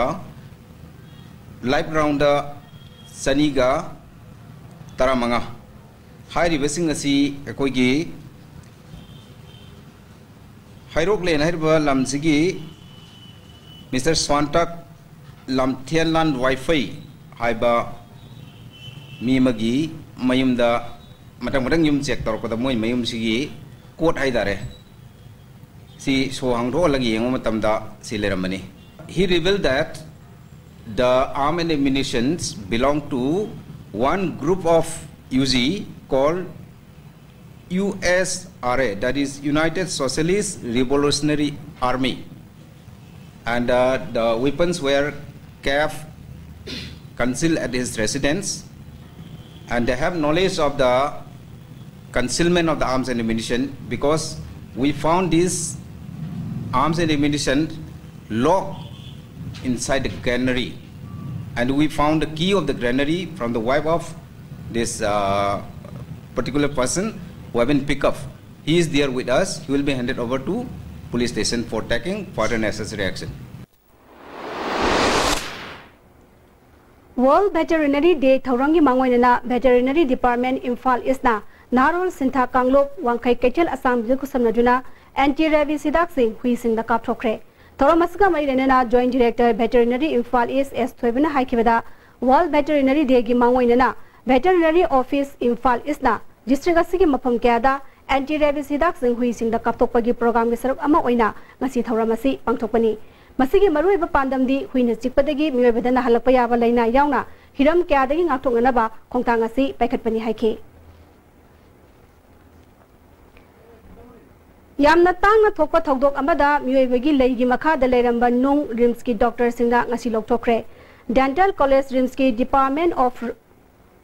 ꯂꯥꯏꯐ ꯔꯥꯎꯟꯗ ꯆꯅꯤꯒ ꯇꯔꯥꯃꯉꯥ꯫ ꯍꯥꯏꯔꯤꯕꯁꯤꯡ ꯑꯁꯤ ꯑꯩꯈꯣꯏꯒꯤ ꯍꯩꯔꯣꯛꯂꯦꯟ ꯍꯥꯏꯔꯤꯕ ꯂꯝꯁꯤꯒꯤ ꯃꯤꯁꯇꯔ ꯁ꯭ꯋꯥꯟꯇꯛ ꯂꯝꯊꯦꯟꯂꯥꯟ ꯋꯥꯏꯐꯩ ꯍꯥꯏꯕ ꯃꯤ ꯑꯃꯒꯤ ꯃꯌꯨꯝꯗ ꯃꯊꯪ ꯃꯊꯪ ꯌꯨꯝ ꯆꯦꯛ ꯇꯧꯔꯛꯄꯗ ꯃꯣꯏ ꯃꯌꯨꯝꯁꯤꯒꯤ ꯀꯣꯠ ꯍꯥꯏꯇꯥꯔꯦ, ꯁꯤ ꯁꯣ ꯍꯥꯡꯗꯣꯛꯍꯜꯂꯒ ꯌꯦꯡꯕ ꯃꯇꯝꯗ ꯁꯤ ꯂꯩꯔꯝꯕꯅꯤ꯫ He revealed that the arm and ammunitions belong to one group of U G called U S R A, that is United Socialist Revolutionary Army, and uh, the weapons were kept concealed at his residence, and they have knowledge of the concealment of the arms and ammunition because we found this arms and ammunition locked inside the granary, and we found the key of the granary from the wife of this uh, particular person who have been picked up. He is there with us. He will be handed over to police station for taking further necessary action. World Veterinary Day ꯊꯧꯔꯝꯒꯤ ꯃꯥꯡꯑꯣꯏꯅꯅ Veterinary Department Imphal ꯏꯁꯅ ꯅꯍꯥꯔꯣꯜ ꯁꯤꯟꯊꯥ ꯀꯥꯡꯂꯨꯞ ꯋꯥꯡꯈꯩ ꯀꯩꯊꯦꯜ ꯑꯁꯥꯡꯕꯗ ꯈꯨꯠꯁꯝꯅꯗꯨꯅ anti rabies ꯍꯤꯗꯥꯛꯁꯤꯡ ꯍꯨꯏꯁꯤꯡꯗ ꯀꯥꯞꯊꯣꯛꯈ꯭ꯔꯦ꯫ ꯊꯧꯔꯝ ꯑꯁꯤꯒ ꯃꯔꯤ ꯂꯩꯅꯅ Joint Director Veterinary ꯏꯝꯐꯥꯜ ꯏꯁ ꯑꯦꯁ ꯊꯣꯏꯕꯅ ꯍꯥꯏꯈꯤꯕꯗ, World Veterinary Dayꯒꯤ ꯃꯥꯡꯑꯣꯏꯅꯅ Veterinary Office ꯏꯝꯐꯥꯜ ꯏꯁꯅ ꯗꯤꯁꯇ꯭ꯔꯤꯛ ꯑꯁꯤꯒꯤ ꯃꯐꯝ ꯀꯌꯥꯗ ꯑꯦꯟꯇꯤ ꯔꯦꯕꯤꯁ ꯍꯤꯗꯥꯛꯁꯤꯡ ꯍꯨꯏꯁꯤꯡꯗ ꯀꯥꯞꯊꯣꯛꯄꯒꯤ ꯄ꯭ꯔꯣꯒ꯭ꯔꯥꯝꯒꯤ ꯁꯔꯨꯛ ꯑꯃ ꯑꯣꯏꯅ ꯉꯁꯤ ꯊꯧꯔꯝ ꯑꯁꯤ ꯄꯥꯡꯊꯣꯛꯄꯅꯤ꯫ ꯃꯁꯤꯒꯤ ꯃꯔꯨꯑꯣꯏꯕ ꯄꯥꯟꯗꯝꯗꯤ ꯍꯨꯏꯅ ꯆꯤꯛꯄꯗꯒꯤ ꯃꯤꯑꯣꯏꯕꯗ ꯅꯥꯍꯜꯂꯛꯄ ꯌꯥꯕ ꯂꯥꯏꯅꯥ ꯌꯥꯎꯅ ꯍꯤꯔꯝ ꯀꯌꯥꯗꯒꯤ ꯉꯥꯛꯊꯣꯛꯅꯅꯕ ꯈꯣꯡꯊꯥꯡ ꯑꯁꯤ ꯄꯥꯏꯈꯠꯄꯅꯤ ꯍꯥꯏꯈꯤ꯫ ꯌꯥꯝꯅ ꯇꯥꯡꯅ ꯊꯣꯛꯄ ꯊꯧꯗꯣꯛ ꯑꯃꯗ ꯃꯤꯑꯣꯏꯕꯒꯤ ꯂꯩꯒꯤ ꯃꯈꯥꯗ ꯂꯩꯔꯝꯕ ꯅꯨꯡ ꯔꯤꯝꯁꯀꯤ ꯗꯣꯛꯇꯔꯁꯤꯡꯅ ꯉꯁꯤ ꯂꯧꯊꯣꯛꯈ꯭ꯔꯦ꯫ Dental College ꯔꯤꯝꯁꯀꯤ Department of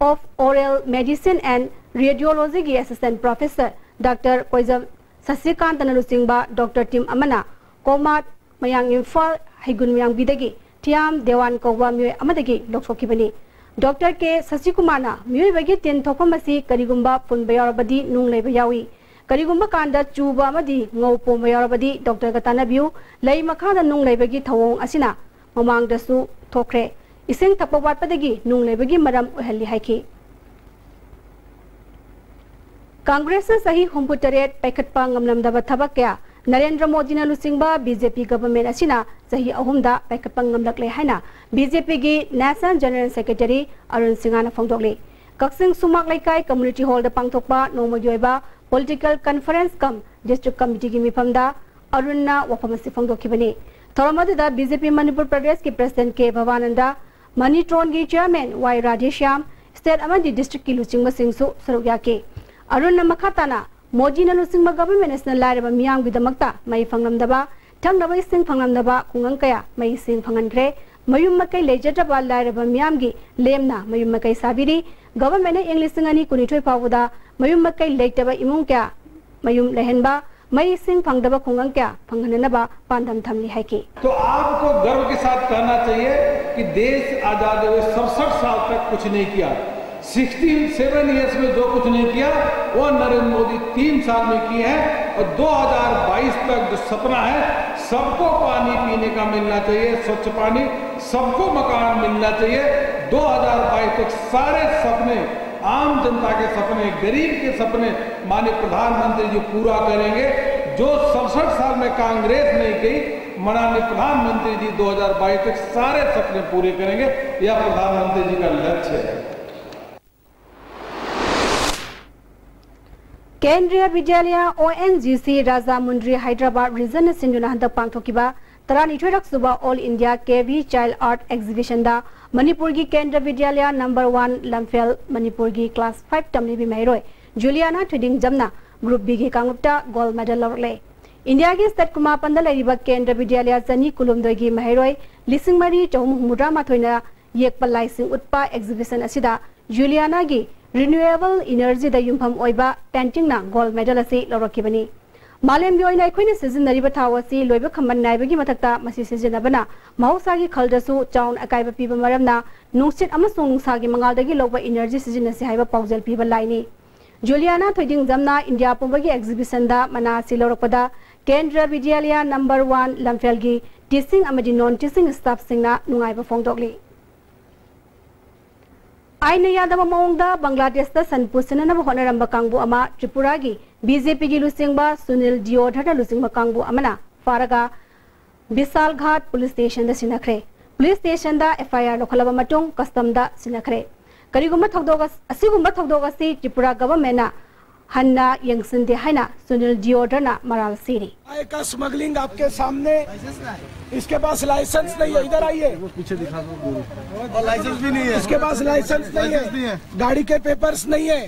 of Oral Medicine and Radiologyꯒꯤ Assistant Professor Doctor ꯀꯣꯏꯖꯝ ꯁꯁꯤꯀꯥꯟꯇꯅ ꯂꯨꯆꯤꯡꯕ ꯗꯣꯛꯇꯔ ꯇꯤꯝ ꯑꯃꯅ ꯀꯣꯃꯥꯠ, ꯃꯌꯥꯡ ꯏꯝꯐꯥꯜ, ꯍꯩꯒꯨꯟ ꯃꯌꯥꯡꯕꯤꯗꯒꯤ ꯊꯤꯌꯥꯝ ꯗꯦꯋꯥꯟ ꯀꯧꯕ ꯃꯤꯑꯣꯏ ꯑꯃꯗꯒꯤ ꯂꯧꯊꯣꯛꯈꯤꯕꯅꯤ꯫ ꯗꯣꯛꯇꯔ ꯀꯦ ꯁꯁꯤꯀꯨꯃꯥꯔꯅ ꯃꯤꯑꯣꯏꯕꯒꯤ ꯇꯤꯟ ꯊꯣꯛꯐꯝ ꯑꯁꯤ ꯀꯔꯤꯒꯨꯝꯕ ꯐꯨꯟꯕ ꯌꯥꯎꯔꯕꯗꯤ ꯅꯨꯡ ꯂꯩꯕ ꯌꯥꯎꯏ꯫ ꯀꯔꯤꯒꯨꯝꯕ ꯀꯥꯟꯗ ꯆꯨꯕ ꯑꯃꯗꯤ ꯉꯧ ꯄꯣꯝꯕ ꯌꯥꯎꯔꯕꯗꯤ ꯗꯣꯛꯇꯔꯒ ꯇꯥꯟꯅꯕꯤꯌꯨ꯫ ꯂꯩ ꯃꯈꯥꯗ ꯅꯨꯡ ꯂꯩꯕꯒꯤ ꯊꯧꯑꯣꯡ ꯑꯁꯤꯅ ꯃꯃꯥꯡꯗꯁꯨ ꯊꯣꯛꯈ꯭ꯔꯦ꯫ ꯏꯁꯤꯡ ꯊꯛꯄ ꯋꯥꯠꯄꯗꯒꯤ ꯅꯨꯡ ꯂꯩꯕꯒꯤ ꯃꯔꯝ ꯑꯣꯏꯍꯜꯂꯤ ꯍꯥꯏꯈꯤ꯫ ꯀꯪꯒ꯭ꯔꯦꯁꯅ ꯆꯍꯤ ꯍꯨꯝꯐꯨꯇꯔꯦꯠ ꯄꯥꯏꯈꯠꯄ ꯉꯝꯂꯝꯗꯕ ꯊꯕꯛ ꯀꯌꯥ ꯅꯔꯦꯟꯗ꯭ꯔ ꯃꯣꯗꯤꯅ ꯂꯨꯆꯤꯡꯕ ꯕꯤ ꯖꯦ ꯄꯤ ꯒꯚꯔꯟꯃꯦꯟꯠ ꯑꯁꯤꯅ ꯆꯍꯤ ꯑꯍꯨꯝꯗ ꯄꯥꯏꯈꯠꯄ ꯉꯝꯂꯛꯂꯦ ꯍꯥꯏꯅ ꯕꯤ ꯖꯦ ꯄꯤꯒꯤ ꯅꯦꯁꯅꯦꯜ ꯖꯦꯅꯔꯦꯜ ꯁꯦꯀ꯭ꯔꯦꯇꯔꯤ ꯑꯔꯨꯟ ꯁꯤꯡꯍꯅ ꯐꯣꯡꯗꯣꯛꯂꯤ꯫ ꯀꯛꯆꯤꯡ ꯁꯨꯃꯥꯛ ꯂꯩꯀꯥꯏ ꯀꯝꯃ꯭ꯌꯨꯅꯤꯇꯤ ꯍꯣꯜꯗ ꯄꯥꯡꯊꯣꯛꯄ ꯅꯣꯡꯃꯒꯤ ꯑꯣꯏꯕ ꯄꯣꯂꯤꯇꯤꯀꯦꯜ ꯀꯟꯐꯔꯦꯟꯁ ꯀꯝ ꯗꯤꯁꯇ꯭ꯔꯤꯛ ꯀꯃꯤꯇꯤꯒꯤ ꯃꯤꯐꯝꯗ ꯑꯔꯨꯟꯅ ꯋꯥꯐꯝ ꯑꯁꯤ ꯐꯣꯡꯗꯣꯛꯈꯤꯕꯅꯤ꯫ ꯊꯧꯔꯝ ꯑꯗꯨꯗ ꯕꯤ ꯖꯦ ꯄꯤ ꯃꯅꯤꯄꯨꯔ ꯄ꯭ꯔꯗꯦꯁꯀꯤ ꯄ꯭ꯔꯁꯤꯗꯦꯟꯠ ꯀꯦ ꯚꯕꯥꯅꯟꯗ, ꯃꯅꯤꯇ꯭ꯔꯣꯟꯒꯤ ꯆꯤꯌꯔꯃꯦꯟ ꯋꯥꯏ ꯔꯥꯙꯦꯁ꯭ꯌꯥꯝ, ꯁ꯭ꯇꯦꯠ ꯑꯃꯗꯤ ꯗꯤꯁꯇ꯭ꯔꯤꯛꯀꯤ ꯂꯨꯆꯤꯡꯕꯁꯤꯡꯁꯨ ꯁꯔꯨꯛ ꯌꯥꯈꯤ꯫ ꯑꯔꯨꯟꯅ ꯃꯈꯥ ꯇꯥꯅ ꯃꯣꯗꯤꯅ ꯂꯨꯆꯤꯡꯕ ꯒꯚꯔꯟꯃꯦꯟꯠ ꯑꯁꯤꯅ ꯂꯥꯏꯔꯕ ꯃꯤꯌꯥꯝꯒꯤꯗꯃꯛꯇ ꯃꯩ ꯐꯪꯂꯝꯗꯕ, ꯊꯛꯅꯕ ꯏꯁꯤꯡ ꯐꯪꯂꯝꯗꯕ ꯈꯨꯡꯒꯪ ꯀꯌꯥ ꯃꯩ ꯏꯁꯤꯡ ꯐꯪꯍꯟꯈ꯭ꯔꯦ꯫ ꯃꯌꯨꯝ ꯃꯀꯩ ꯂꯩꯖꯗ꯭ꯔꯕ ꯂꯥꯏꯔꯕ ꯃꯤꯌꯥꯝꯒꯤ ꯂꯦꯝꯅ ꯃꯌꯨꯝ ꯃꯀꯩ ꯁꯥꯕꯤꯔꯤ꯫ ꯒꯚꯔꯟꯃꯦꯟꯠꯅ ꯏꯪ ꯂꯤꯁꯤꯡ ꯑꯅꯤ ꯀꯨꯟꯅꯤꯊꯣꯏ ꯐꯥꯎꯕꯗ ꯃꯌꯨꯝ ꯃꯀꯩ ꯂꯩꯇꯕ ꯏꯃꯨꯡ ꯀꯌꯥ ꯃꯌꯨꯝ ꯂꯩꯍꯟꯕ, ꯃꯩ ꯏꯁꯤꯡ ꯐꯪꯗꯕ ꯈꯨꯡꯒꯪ ꯀꯌꯥ ꯐꯪꯍꯟꯅꯅꯕ ꯄꯥꯟꯗꯝ ꯊꯝꯂꯤ ꯍꯥꯏꯈꯤ꯫ तो आपको गर्व के साथ कहना चाहिए कि देश आजाद हुए सड़सठ साल तक कुछ नहीं किया। सिक्सटी सेवन ईयर्स में जो कुछ नहीं किया, वो नरेंद्र मोदी तीन साल में किए हैं। और दो हज़ार बाईस तक जो सपना है, सबको पानी पीने का मिलना चाहिए, स्वच्छ पानी, सबको मकान मिलना चाहिए। दो हज़ार बाईस तक सारे सपने, आम जनता के सपने, गरीब के सपने माननीय प्रधानमंत्री जी पूरा करेंगे। जो सड़सठ साल में कांग्रेस नहीं की, माननीय प्रधानमंत्री जी दो हज़ार बाईस तक सारे सपने पूरे करेंगे। यह प्रधानमंत्री जी का लक्ष्य है। ꯀꯦꯟꯗ꯭ꯔꯤꯌꯥ ꯕꯤꯗ꯭ꯌꯥꯂꯌꯥ, ꯑꯣ ꯑꯦꯟ ꯖꯤ ꯁꯤ, ꯔꯥꯖꯥꯃꯨꯟꯗ꯭ꯔꯤ, ꯍꯥꯏꯗ꯭ꯔꯕꯥꯗ ꯔꯤꯖꯟꯅ ꯁꯤꯟꯗꯨꯅ ꯍꯟꯗꯛ ꯄꯥꯡꯊꯣꯛꯈꯤꯕ ꯇꯔꯥꯅꯤꯊꯣꯏꯔꯛ ꯁꯨꯕ ꯑꯣꯜ ꯏꯟꯗꯤꯌꯥ ꯀꯦ ꯚꯤ ꯆꯥꯏꯜꯗ ꯑꯥꯔꯠ ꯑꯦꯛꯖꯤꯕꯤꯁꯟꯗ ꯃꯅꯤꯄꯨꯔꯒꯤ ꯀꯦꯟꯗ꯭ꯔ ꯕꯤꯗ꯭ꯌꯥꯂꯌꯥ ꯅꯝꯕꯔ ꯋꯥꯟ ꯂꯝꯐꯦꯜ ꯃꯅꯤꯄꯨꯔꯒꯤ ꯀ꯭ꯂꯥꯁ ꯐꯥꯏꯚ ꯇꯝꯂꯤꯕꯤ ꯃꯍꯩꯔꯣꯏ ꯖꯨꯂꯤꯌꯥꯅꯥ ꯊꯣꯏꯗꯤꯡꯖꯝꯅ ꯒ꯭ꯔꯨꯞ ꯕꯤꯒꯤ ꯀꯥꯡꯂꯨꯞꯇ ꯒꯣꯜꯗ ꯃꯦꯗꯜ ꯂꯧꯔꯛꯂꯦ꯫ ꯏꯟꯗꯤꯌꯥꯒꯤ ꯁ꯭ꯇꯦꯠ ꯀꯨꯟꯃꯥꯄꯟꯗ ꯂꯩꯔꯤꯕ ꯀꯦꯟꯗ꯭ꯔ ꯕꯤꯗ꯭ꯌꯥꯂꯌꯥ ꯆꯅꯤ ꯀꯨꯟꯍꯨꯝꯗꯣꯏꯒꯤ ꯃꯍꯩꯔꯣꯏ ꯂꯤꯁꯤꯡ ꯃꯔꯤ ꯆꯍꯨꯝ ꯍꯨꯝꯐꯨꯇꯔꯥ ꯃꯥꯊꯣꯏꯅ ꯌꯦꯛꯄ ꯂꯥꯏꯁꯤꯡ ꯎꯠꯄ ꯑꯦꯛꯖꯤꯕꯤꯁꯟ ꯑꯁꯤꯗ ꯖꯨꯂꯤꯌꯥꯅꯥꯒꯤ ꯔꯤꯅ꯭ꯌꯨꯑꯦꯕꯜ ꯏꯅꯔꯖꯤꯗ ꯌꯨꯝꯐꯝ ꯑꯣꯏꯕ ꯄꯦꯟꯇꯤꯡꯅ ꯒꯣꯜꯗ ꯃꯦꯗꯜ ꯑꯁꯤ ꯂꯧꯔꯛꯈꯤꯕꯅꯤ꯫ ꯃꯥꯂꯦꯝꯒꯤ ꯑꯣꯏꯅ ꯑꯩꯈꯣꯏꯅ ꯁꯤꯖꯤꯟꯅꯔꯤꯕ ꯊꯥꯎ ꯑꯁꯤ ꯂꯣꯏꯕ ꯈꯝꯕꯟ ꯅꯥꯏꯕꯒꯤ ꯃꯊꯛꯇ ꯃꯁꯤ ꯁꯤꯖꯤꯟꯅꯕꯅ ꯃꯍꯧꯁꯥꯒꯤ ꯈꯜꯗꯁꯨ ꯆꯥꯎꯅ ꯑꯀꯥꯏꯕ ꯄꯤꯕ ꯃꯔꯝꯅ ꯅꯨꯡꯁꯤꯠ ꯑꯃꯁꯨꯡ ꯅꯨꯡꯁꯥꯒꯤ ꯃꯉꯥꯜꯗꯒꯤ ꯂꯧꯕ ꯏꯅꯔꯖꯤ ꯁꯤꯖꯤꯟꯅꯁꯤ ꯍꯥꯏꯕ ꯄꯥꯎꯖꯦꯜ ꯄꯤꯕ ꯂꯥꯏꯅꯤ꯫ ꯖꯨꯂꯤꯌꯥꯅꯥ ꯊꯣꯏꯗꯤꯡꯖꯝꯅ ꯏꯟꯗꯤꯌꯥ ꯄꯨꯝꯕꯒꯤ ꯑꯦꯛꯖꯤꯕꯤꯁꯟꯗ ꯃꯅꯥ ꯑꯁꯤ ꯂꯧꯔꯛꯄꯗ ꯀꯦꯟꯗ꯭ꯔ ꯕꯤꯗ꯭ꯌꯥꯂꯌꯥ ꯅꯝꯕꯔ ꯋꯥꯟ ꯂꯝꯐꯦꯜꯒꯤ ꯇꯤꯆꯤꯡ ꯑꯃꯗꯤ ꯅꯣꯟ ꯇꯤꯆꯤꯡ ꯁ꯭ꯇꯥꯐꯁꯤꯡꯅ ꯅꯨꯡꯉꯥꯏꯕ ꯐꯣꯡꯗꯣꯛꯂꯤ꯫ ꯑꯥꯏꯟꯅ ꯌꯥꯗꯕ ꯃꯑꯣꯡꯗ ꯕꯪꯒ꯭ꯂꯥꯗꯦꯁꯇ ꯁꯟ ꯄꯨꯁꯤꯟꯅꯅꯕ ꯍꯣꯠꯅꯔꯝꯕ ꯀꯥꯡꯕꯨ ꯑꯃ ꯇ꯭ꯔꯤꯄꯨꯔꯥꯒꯤ ꯕꯤ ꯖꯦ ꯄꯤꯒꯤ ꯂꯨꯆꯤꯡꯕ ꯁꯨꯅꯤꯜ ꯗꯤꯑꯣꯙꯔꯅ ꯂꯨꯆꯤꯡꯕ ꯀꯥꯡꯕꯨ ꯑꯃꯅ ꯐꯥꯔꯒ ꯕꯤꯁꯥꯜꯘꯥꯠ ꯄꯨꯂꯤꯁ ꯁ꯭ꯇꯦꯁꯟꯗ ꯁꯤꯟꯅꯈ꯭ꯔꯦ꯫ ꯄꯨꯂꯤꯁ ꯁ꯭ꯇꯦꯁꯟꯗ ꯑꯦꯐ ꯑꯥꯏ ꯑꯥꯔ ꯂꯧꯈꯠꯂꯕ ꯃꯇꯨꯡ ꯀꯁꯇꯝꯗ ꯁꯤꯟꯅꯈ꯭ꯔꯦ꯫ ꯀꯔꯤꯒꯨꯝꯕ ꯊꯧꯗꯣꯛ ꯑꯁ-, ꯑꯁꯤꯒꯨꯝꯕ ꯊꯧꯗꯣꯛ ꯑꯁꯤ ꯇ꯭ꯔꯤꯄꯨꯔꯥ ꯒꯚꯔꯟꯃꯦꯟꯠꯅ ꯍꯟꯅ ꯌꯦꯡꯁꯤꯟꯗꯦ ꯍꯥꯏꯅ ꯁꯨꯅꯤꯜ ꯗꯤꯑꯣꯙꯔꯅ ꯃꯔꯥꯜ ꯁꯤꯔꯤ꯫ गाय का स्मगलिंग आपके सामने, इसके पास लाइसेंस नहीं है, इधर आइए। और लाइसेंस भी नहीं है। इसके पास लाइसेंस नहीं है, गाड़ी के पेपर्स नहीं है।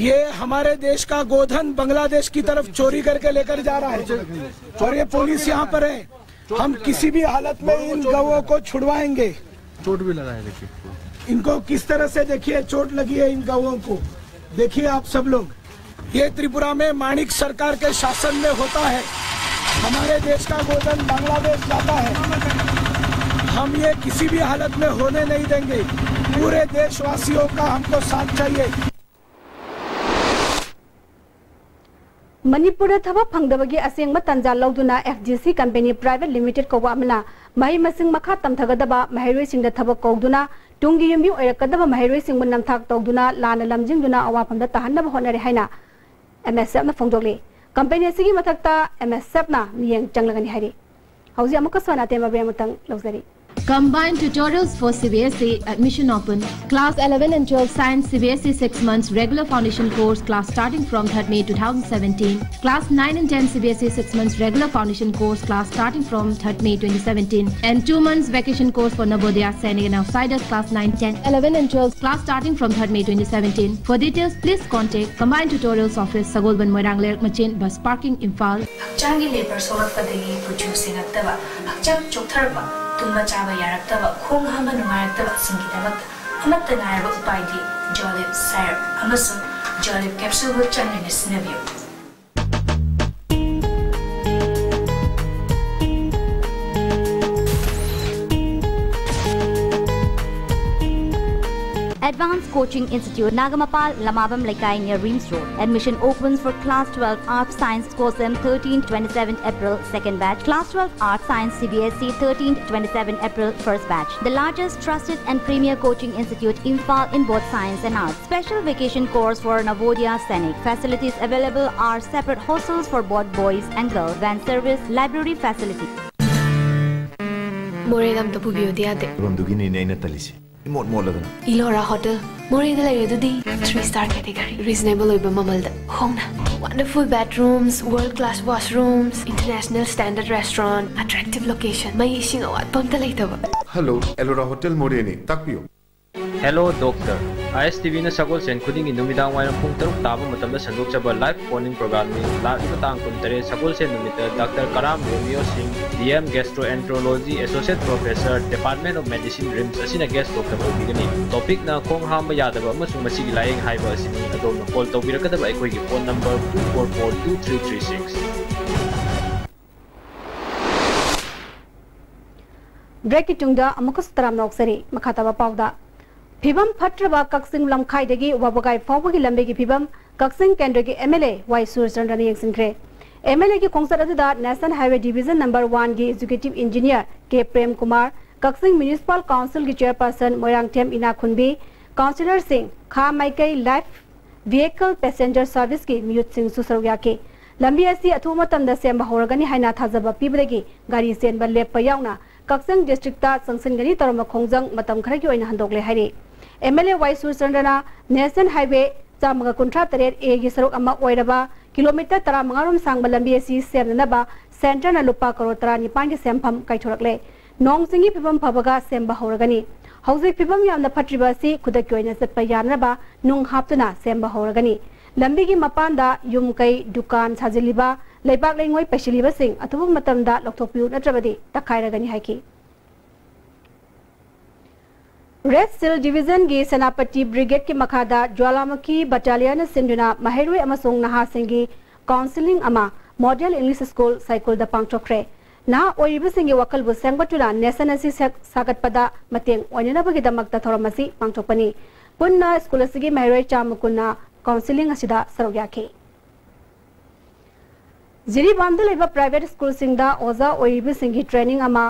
ये हमारे देश का गोधन बांग्लादेश की तरफ चोरी करके लेकर जा रहा है। और ये पुलिस यहाँ पर है। हम किसी भी हालत में इन गौओं को छुड़वाएंगे। चोट भी लगा है, देखिए। इनको किस तरह से, देखिए, चोट लगी है इन गौओं को। देखिए आप सब लोग, ये त्रिपुरा में माणिक सरकार के शासन में होता है। हमारे देश का गोधन बांग्लादेश जाता है। हम ये किसी भी हालत में होने नहीं देंगे। पूरे देशवासियों का हमको साथ चाहिए। ꯃꯅꯤꯄꯨꯔꯗ ꯊꯕꯛ ꯐꯪꯗꯕꯒꯤ ꯑꯁꯦꯡꯕ ꯇꯥꯟꯖꯥ ꯂꯧꯗꯨꯅ F D C company private limited ꯀꯧꯕ ꯑꯃꯅ ꯃꯍꯩ ꯃꯁꯤꯡ ꯃꯈꯥ ꯇꯝꯊꯒꯗꯕ ꯃꯍꯩꯔꯣꯏꯁꯤꯡꯗ ꯊꯕꯛ ꯀꯧꯗꯨꯅ ꯇꯨꯡꯒꯤ ꯌꯨꯝꯕꯤ ꯑꯣꯏꯔꯛꯀꯗꯕ ꯃꯍꯩꯔꯣꯏꯁꯤꯡꯕꯨ ꯅꯝꯊꯥꯛ ꯇꯧꯗꯨꯅ ꯂꯥꯟꯅ ꯂꯝꯖꯤꯡꯗꯨꯅ ꯑꯋꯥꯐꯝꯗ ꯇꯥꯍꯟꯅꯕ ꯍꯣꯠꯅꯔꯤ ꯍꯥꯏꯅ ꯑꯦꯝ ꯑꯦꯁ ꯑꯦꯐꯅ ꯐꯣꯡꯗꯣꯛꯂꯤ꯫ ꯀꯝꯄꯦꯅꯤ ꯑꯁꯤꯒꯤ ꯃꯊꯛꯇ ꯑꯦꯝ ꯑꯦꯁ ꯑꯦꯐꯅ ꯃꯤꯠꯌꯦꯡ ꯆꯪꯂꯒꯅꯤ ꯍꯥꯏꯔꯤ꯫ ꯍꯧꯖꯤꯛ ꯑꯃꯨꯛꯀ ꯁꯣꯅꯥ ꯇꯦꯝꯕ ꯕ꯭ꯔꯦꯛ ꯑꯃꯇꯪ ꯂꯧꯖꯔꯤ꯫ Combined tutorials for C B S E, admission open. Class eleven and twelve science C B S E six months regular foundation course, class starting from third May two thousand seventeen. Class nine and ten C B S E six months regular foundation course, class starting from third May twenty seventeen. And two months vacation course for Navodaya, Sainik and outsiders, class nine, ten, eleven and twelve, class starting from third May twenty seventeen. For details, please contact Combined Tutorials Office, ꯁꯒꯣꯜꯕꯟ ꯃꯣꯏꯔꯥꯡ ꯂꯩꯔꯛ ꯃꯆꯤꯟ, bus parking, Imphal. ꯍꯛꯆꯥꯡꯒꯤ ꯂꯦꯄꯔ ꯁꯣꯛꯂꯛꯄꯗꯒꯤ ꯀꯨꯆꯨ ꯁꯦꯡꯉꯛꯇꯕ, ꯍꯛꯆꯥꯡ ꯆꯣꯛꯊꯔꯛꯄ, ꯇꯨꯝꯕ ꯆꯥꯕ ꯌꯥꯔꯛꯇꯕ, ꯈꯣꯡ ꯍꯥꯝꯕ ꯅꯨꯡꯉꯥꯏꯔꯛꯇꯕꯁꯤꯡꯒꯤꯗꯃꯛꯇ ꯑꯃꯠꯇ ꯉꯥꯏꯔꯕ ꯎꯄꯥꯏꯗꯤ ꯖꯣꯂꯤꯞ ꯁꯥꯏꯔꯞ ꯑꯃꯁꯨꯡ ꯖꯣꯂꯤꯞ ꯀꯦꯞꯁꯨꯜꯕꯨ ꯆꯥꯡ ꯅꯥꯏꯅ ꯁꯤꯖꯤꯟꯅꯕꯤꯌꯨ꯫ At Advanced Coaching Institute, Nagamapal, Lamabam Lekai near Reams Road. Admission opens for class twelve Arts Science, Cosem, thirteen twenty-seven April, second batch. Class twelve Arts Science, C B S E, thirteen twenty-seven April, first batch. The largest trusted and premier coaching institute, Imphal, in both science and arts. Special vacation course for Navodaya Sainik. Facilities available are separate hostels for both boys and girls, van service, library facility. ꯃꯣꯔꯦꯗ ꯑꯝꯇ ꯄꯨꯕꯤꯌꯨꯗꯤ ꯌꯥꯗꯦ꯫ ꯃꯐꯝꯗꯨꯒꯤꯅꯤꯅꯦ ꯑꯩꯅ ꯇꯜꯂꯤꯁꯦ꯫ ꯏꯃꯣꯠ ꯃꯣꯠꯂꯗꯅ꯫ Elora Hotel, ꯃꯣꯔꯦꯗ ꯂꯩꯔꯦ ꯑꯗꯨꯗꯤ꯫ Three star category, reasonable ꯑꯣꯏꯕ ꯃꯃꯜꯗ ꯍꯣꯡꯅ꯫ Wonderful bedrooms, world class washrooms, international standard restaurant, attractive location, ꯃꯩ ꯏꯁꯤꯡ ꯑꯋꯥꯠꯄ ꯑꯝꯇ ꯂꯩꯇꯕ꯫ Hello, Elora Hotel ꯃꯣꯔꯦꯅꯤ, ꯇꯥꯛꯄꯤꯌꯨ꯫ Hello Doctor, I S T V ꯅ ꯁꯒꯣꯜꯁꯦꯟ ꯈꯨꯗꯤꯡꯒꯤ ꯅꯨꯃꯤꯗꯥꯡ ꯋꯥꯏꯔꯝ ꯄꯨꯡ ꯇꯔꯨꯛ ꯇꯥꯕ ꯃꯇꯝꯗ ꯁꯟꯗꯣꯛꯆꯕ live phone in program ꯅꯤ꯫ ꯂꯥꯛꯂꯤꯕ ꯇꯥꯡ ꯀꯨꯟꯇꯔꯦꯠ ꯁꯒꯣꯜꯁꯦꯟ ꯅꯨꯃꯤꯠꯇ Doctor ꯀꯔꯥꯝ ꯔꯣꯃꯤꯌꯣ ꯁꯤꯡ, D M Gastroenterology, Associate Professor, Department of Medicine, RIMS ꯑꯁꯤꯅ guest doctor ꯑꯣꯏꯕꯤꯒꯅꯤ꯫ Topic ꯅ ꯈꯣꯡ ꯍꯥꯝꯕ ꯌꯥꯗꯕ ꯑꯃꯁꯨꯡ ꯃꯁꯤꯒꯤ ꯂꯥꯏꯌꯦꯡ ꯍꯥꯏꯕ ꯑꯁꯤꯅꯤ꯫ ꯑꯗꯣꯝꯅ call ꯇꯧꯕꯤꯔꯛꯀꯗꯕ ꯑꯩꯈꯣꯏꯒꯤ phone number two four four two three three six꯫ Break ꯀꯤ ꯇꯨꯡꯗ ꯑꯃꯨꯛꯀꯁꯨ ꯇꯔꯥꯝꯅ ꯑꯣꯛꯆꯔꯤ꯫ ꯃꯈꯥ ꯇꯥꯕ ꯄꯥꯎꯗ, ꯐꯤꯕꯝ ꯐꯠꯇ꯭ꯔꯕ ꯀꯛꯆꯤꯡ ꯂꯝꯈꯥꯏꯗꯒꯤ ꯋꯥꯕꯒꯥꯏ ꯐꯥꯎꯕꯒꯤ ꯂꯝꯕꯤꯒꯤ ꯐꯤꯕꯝ꯫ ꯀꯛꯆꯤꯡ ꯀꯦꯟꯗ꯭ꯔꯒꯤ M L A Y ꯁꯨꯔꯆꯟꯗ꯭ꯔꯅ ꯌꯦꯡꯁꯤꯟꯈ꯭ꯔꯦ꯫ M L A ꯒꯤ ꯈꯣꯡꯆꯠ ꯑꯗꯨꯗ National Highway Division number one ꯒꯤ Executive Engineer ꯀꯦ ꯄ꯭ꯔꯦꯝ ꯀꯨꯃꯥꯔ, ꯀꯛꯆꯤꯡ Municipal Council ꯒꯤ Chairperson ꯃꯣꯏꯔꯥꯡꯊꯦꯝ ꯏꯅꯥꯈꯨꯟꯕꯤ, councillor ꯁꯤꯡ, ꯈꯥ ꯃꯥꯏꯀꯩ Life Vehicle Passenger Service ꯀꯤ ꯃꯤꯍꯨꯠꯁꯤꯡꯁꯨ ꯁꯔꯨꯛ ꯌꯥꯈꯤ꯫ ꯂꯝꯕꯤ ꯑꯁꯤ ꯑꯊꯨꯕ ꯃꯇꯝꯗ ꯁꯦꯝꯕ ꯍꯧꯔꯒꯅꯤ ꯍꯥꯏꯅ ꯊꯥꯖꯕ ꯄꯤꯕꯗꯒꯤ ꯒꯥꯔꯤ ꯆꯦꯟꯕ ꯂꯦꯞꯄ ꯌꯥꯎꯅ ꯀꯛꯆꯤꯡ district ꯇ ꯆꯪꯁꯤꯟꯒꯅꯤ ꯇꯧꯔꯝꯕ ꯈꯣꯡꯖꯪ ꯃꯇꯝ ꯈꯔꯒꯤ ꯑꯣꯏꯅ ꯍꯟꯗꯣꯛꯂꯦ ꯍꯥꯏꯔꯤ꯫ M L A Y ꯁꯨꯔꯆꯟꯗ꯭ꯔꯅ National Highway ꯆꯥꯝꯃꯒ ꯀꯨꯟꯊ꯭ꯔꯥ ꯇꯔꯦꯠ A ꯒꯤ ꯁꯔꯨꯛ ꯑꯃ ꯑꯣꯏꯔꯕ kilometre ꯇꯔꯥꯃꯉꯥ ꯔꯣꯝ ꯁꯥꯡꯕ ꯂꯝꯕꯤ ꯑꯁꯤ ꯁꯦꯝꯅꯅꯕ centre ꯅ ꯂꯨꯄꯥ ꯀꯔꯣꯔ ꯇꯔꯥꯅꯤꯄꯥꯟꯒꯤ ꯁꯦꯟꯐꯝ ꯀꯥꯏꯊꯣꯔꯛꯂꯦ꯫ ꯅꯣꯡ ꯆꯤꯡꯒꯤ ꯐꯤꯕꯝ ꯐꯕꯒ ꯁꯦꯝꯕ ꯍꯧꯔꯒꯅꯤ꯫ ꯍꯧꯖꯤꯛ ꯐꯤꯕꯝ ꯌꯥꯝꯅ ꯐꯠꯇ꯭ꯔꯤꯕ ꯑꯁꯤ ꯈꯨꯗꯛꯀꯤ ꯑꯣꯏꯅ ꯆꯠꯄ ꯌꯥꯅꯅꯕ ꯅꯨꯡ ꯍꯥꯞꯇꯨꯅ ꯁꯦꯝꯕ ꯍꯧꯔꯒꯅꯤ꯫ ꯂꯝꯕꯤꯒꯤ ꯃꯄꯥꯟꯗ ꯌꯨꯝ ꯀꯩ, ꯗꯨꯀꯥꯟ ꯁꯥꯖꯤꯜꯂꯤꯕ, ꯂꯩꯕꯥꯛ ꯂꯩꯉꯣꯏ ꯄꯩꯁꯤꯜꯂꯤꯕꯁꯤꯡ ꯑꯊꯨꯕ ꯃꯇꯝꯗ ꯂꯧꯊꯣꯛꯄꯤꯌꯨ, ꯅꯠꯇ꯭ꯔꯕꯗꯤ ꯇꯛꯈꯥꯏꯔꯒꯅꯤ ꯍꯥꯏꯈꯤ꯫ Red Shield Division ꯒꯤ ꯁꯦꯅꯥꯄꯇꯤ Brigade ꯀꯤ ꯃꯈꯥꯗ ꯖ꯭ꯋꯥꯂꯥꯃꯨꯈꯤ Battalion ꯅ ꯁꯤꯟꯗꯨꯅ ꯃꯍꯩꯔꯣꯏ ꯑꯃꯁꯨꯡ ꯅꯍꯥꯁꯤꯡꯒꯤ counselling ꯑꯃ Model English School ꯁꯥꯏꯀꯨꯜꯗ ꯄꯥꯡꯊꯣꯛꯈ꯭ꯔꯦ꯫ ꯅꯍꯥ ꯑꯣꯏꯔꯤꯕꯁꯤꯡꯒꯤ ꯋꯥꯈꯜꯕꯨ ꯁꯦꯝꯒꯠꯇꯨꯅ nation ꯑꯁꯤ ꯁꯦꯛ-, ꯁꯥꯒꯠꯄꯗ ꯃꯇꯦꯡ ꯑꯣꯏꯅꯅꯕꯒꯤꯗꯃꯛꯇ ꯊꯧꯔꯝ ꯑꯁꯤ ꯄꯥꯡꯊꯣꯛꯄꯅꯤ꯫ ꯄꯨꯟꯅ ꯁ꯭ꯀꯨꯜ ꯑꯁꯤꯒꯤ ꯃꯍꯩꯔꯣꯏ ꯆꯥꯝꯃ ꯀꯨꯟꯅ ꯀꯥꯎꯟꯁꯤꯂꯤꯡ ꯑꯁꯤꯗ ꯁꯔꯨꯛ ꯌꯥꯈꯤ꯫ ꯖꯤꯔꯤꯕꯥꯝꯗ ꯂꯩꯕ ꯄ꯭ꯔꯥꯏꯚꯦꯠ ꯁ꯭ꯀꯨꯜꯁꯤꯡꯗ ꯑꯣꯖꯥ ꯑꯣꯏꯔꯤꯕꯁꯤꯡꯒꯤ ꯇ꯭ꯔꯦꯅꯤꯡ ꯑꯃ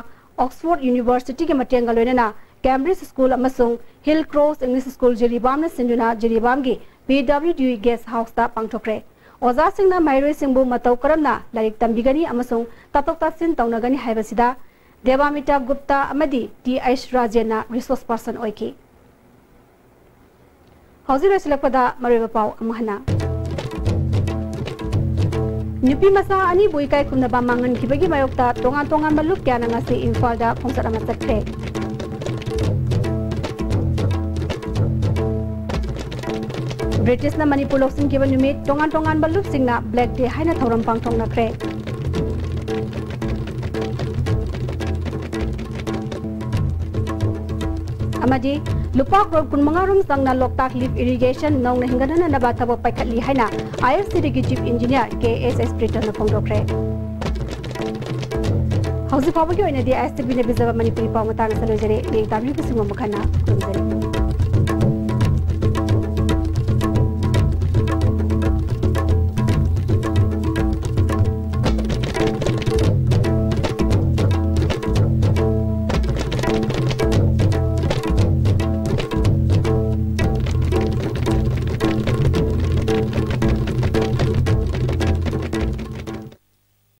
ꯑꯣꯛꯁꯐꯣꯔꯗ ꯌꯨꯅꯤꯚꯔꯁꯤꯇꯤꯒꯤ ꯃꯇꯦꯡꯒ ꯂꯣꯏꯅꯅ ꯀꯦꯝꯕ꯭ꯔꯤꯖ ꯁ꯭ꯀꯨꯜ ꯑꯃꯁꯨꯡ ꯍꯤꯜ ꯀ꯭ꯔꯣꯁ ꯏꯪꯂꯤꯁ ꯁ꯭ꯀꯨꯜ ꯖꯤꯔꯤꯕꯥꯝꯅ ꯁꯤꯟꯗꯨꯅ ꯖꯤꯔꯤꯕꯥꯝꯒꯤ ꯄꯤ ꯗꯕ꯭ꯂꯤꯎ ꯗꯤ ꯒꯦꯁ ꯍꯥꯎꯁꯇ ꯄꯥꯡꯊꯣꯛꯈ꯭ꯔꯦ꯫ ꯑꯣꯖꯥꯁꯤꯡꯅ ꯃꯍꯩꯔꯣꯏꯁꯤꯡꯕꯨ ꯃꯇꯧ ꯀꯔꯝꯅ ꯂꯥꯏꯔꯤꯛ ꯇꯝꯕꯤꯒꯅꯤ ꯑꯃꯁꯨꯡ ꯇꯥꯊꯣꯛ ꯇꯥꯁꯤꯟ ꯇꯧꯅꯒꯅꯤ ꯍꯥꯏꯕꯁꯤꯗ ꯗꯦꯕꯥꯃꯤꯇꯥ ꯒꯨꯞꯇꯥ ꯑꯃꯗꯤ ꯇꯤ ꯑꯩꯆ ꯔꯥꯖꯦꯟꯅ ꯔꯤꯁꯣꯔꯁ ꯄꯔꯁꯟ ꯑꯣꯏꯈꯤ꯫ ꯍꯧꯖꯤꯛ ꯂꯣꯏꯁꯤꯜꯂꯛꯄꯗ ꯃꯔꯨꯑꯣꯏꯕ ꯄꯥꯎ ꯑꯃꯨꯛ ꯍꯟꯅ꯫ ꯅꯨꯄꯤ ꯃꯆꯥ ꯑꯅꯤꯕꯨ ꯏꯀꯥꯏ ꯈꯨꯝꯅꯕ ꯃꯥꯡꯍꯟꯈꯤꯕꯒꯤ ꯃꯥꯌꯣꯛꯇ ꯇꯣꯉꯥꯟ ꯇꯣꯉꯥꯟꯕ ꯂꯨꯞ ꯀꯌꯥꯅ ꯉꯁꯤ ꯏꯝꯐꯥꯜꯗ ꯈꯣꯡꯆꯠ ꯑꯃ ꯆꯠꯈ꯭ꯔꯦ꯫ ꯕ꯭ꯔꯤꯇꯤꯁꯅ ꯃꯅꯤꯄꯨꯔ ꯂꯧꯁꯤꯟꯈꯤꯕ ꯅꯨꯃꯤꯠ ꯇꯣꯉꯥꯟ ꯇꯣꯉꯥꯟꯕ ꯂꯨꯞꯁꯤꯡꯅ ꯕ꯭ꯂꯦꯛ ꯗꯦ ꯍꯥꯏꯅ ꯊꯧꯔꯝ ꯄꯥꯡꯊꯣꯛꯅꯈ꯭ꯔꯦ꯫ ꯑꯃꯗꯤ ꯂꯨꯄꯥ ꯀ꯭ꯔꯣꯔ ꯀꯨꯟꯃꯉꯥ ꯔꯣꯝ ꯆꯪꯅ ꯂꯣꯛꯇꯥꯛ ꯂꯤꯐ ꯏꯔꯤꯒꯦꯁꯟ ꯅꯧꯅ ꯍꯤꯡꯒꯠꯍꯟꯅꯕ ꯊꯕꯛ ꯄꯥꯏꯈꯠꯂꯤ ꯍꯥꯏꯅ ꯑꯥꯏ ꯑꯦꯐ ꯁꯤꯗꯒꯤ ꯆꯤꯐ ꯏꯟꯖꯤꯅꯤꯌꯔ ꯀꯦ ꯑꯦꯁ ꯑꯦꯁ ꯄ꯭ꯔꯤꯇꯜꯅ ꯐꯣꯡꯗꯣꯛꯈ꯭ꯔꯦ꯫ ꯍꯧꯖꯤꯛ ꯐꯥꯎꯕꯒꯤ ꯑꯣꯏꯅꯗꯤ ꯑꯥꯏ ꯑꯦꯁ ꯇꯤ ꯚꯤꯅ ꯄꯤꯖꯕ ꯃꯅꯤꯄꯨꯔꯤ ꯄꯥꯎ ꯃꯇꯥꯡ ꯑꯁꯤꯗ ꯂꯣꯏꯖꯔꯦ꯫ ꯃꯤꯌꯦꯡ ꯇꯥꯕꯤꯔꯤꯕꯁꯤꯡꯕꯨ ꯑꯃꯨꯛ ꯍꯟꯅ ꯈꯨꯔꯨꯝꯖꯔꯤ꯫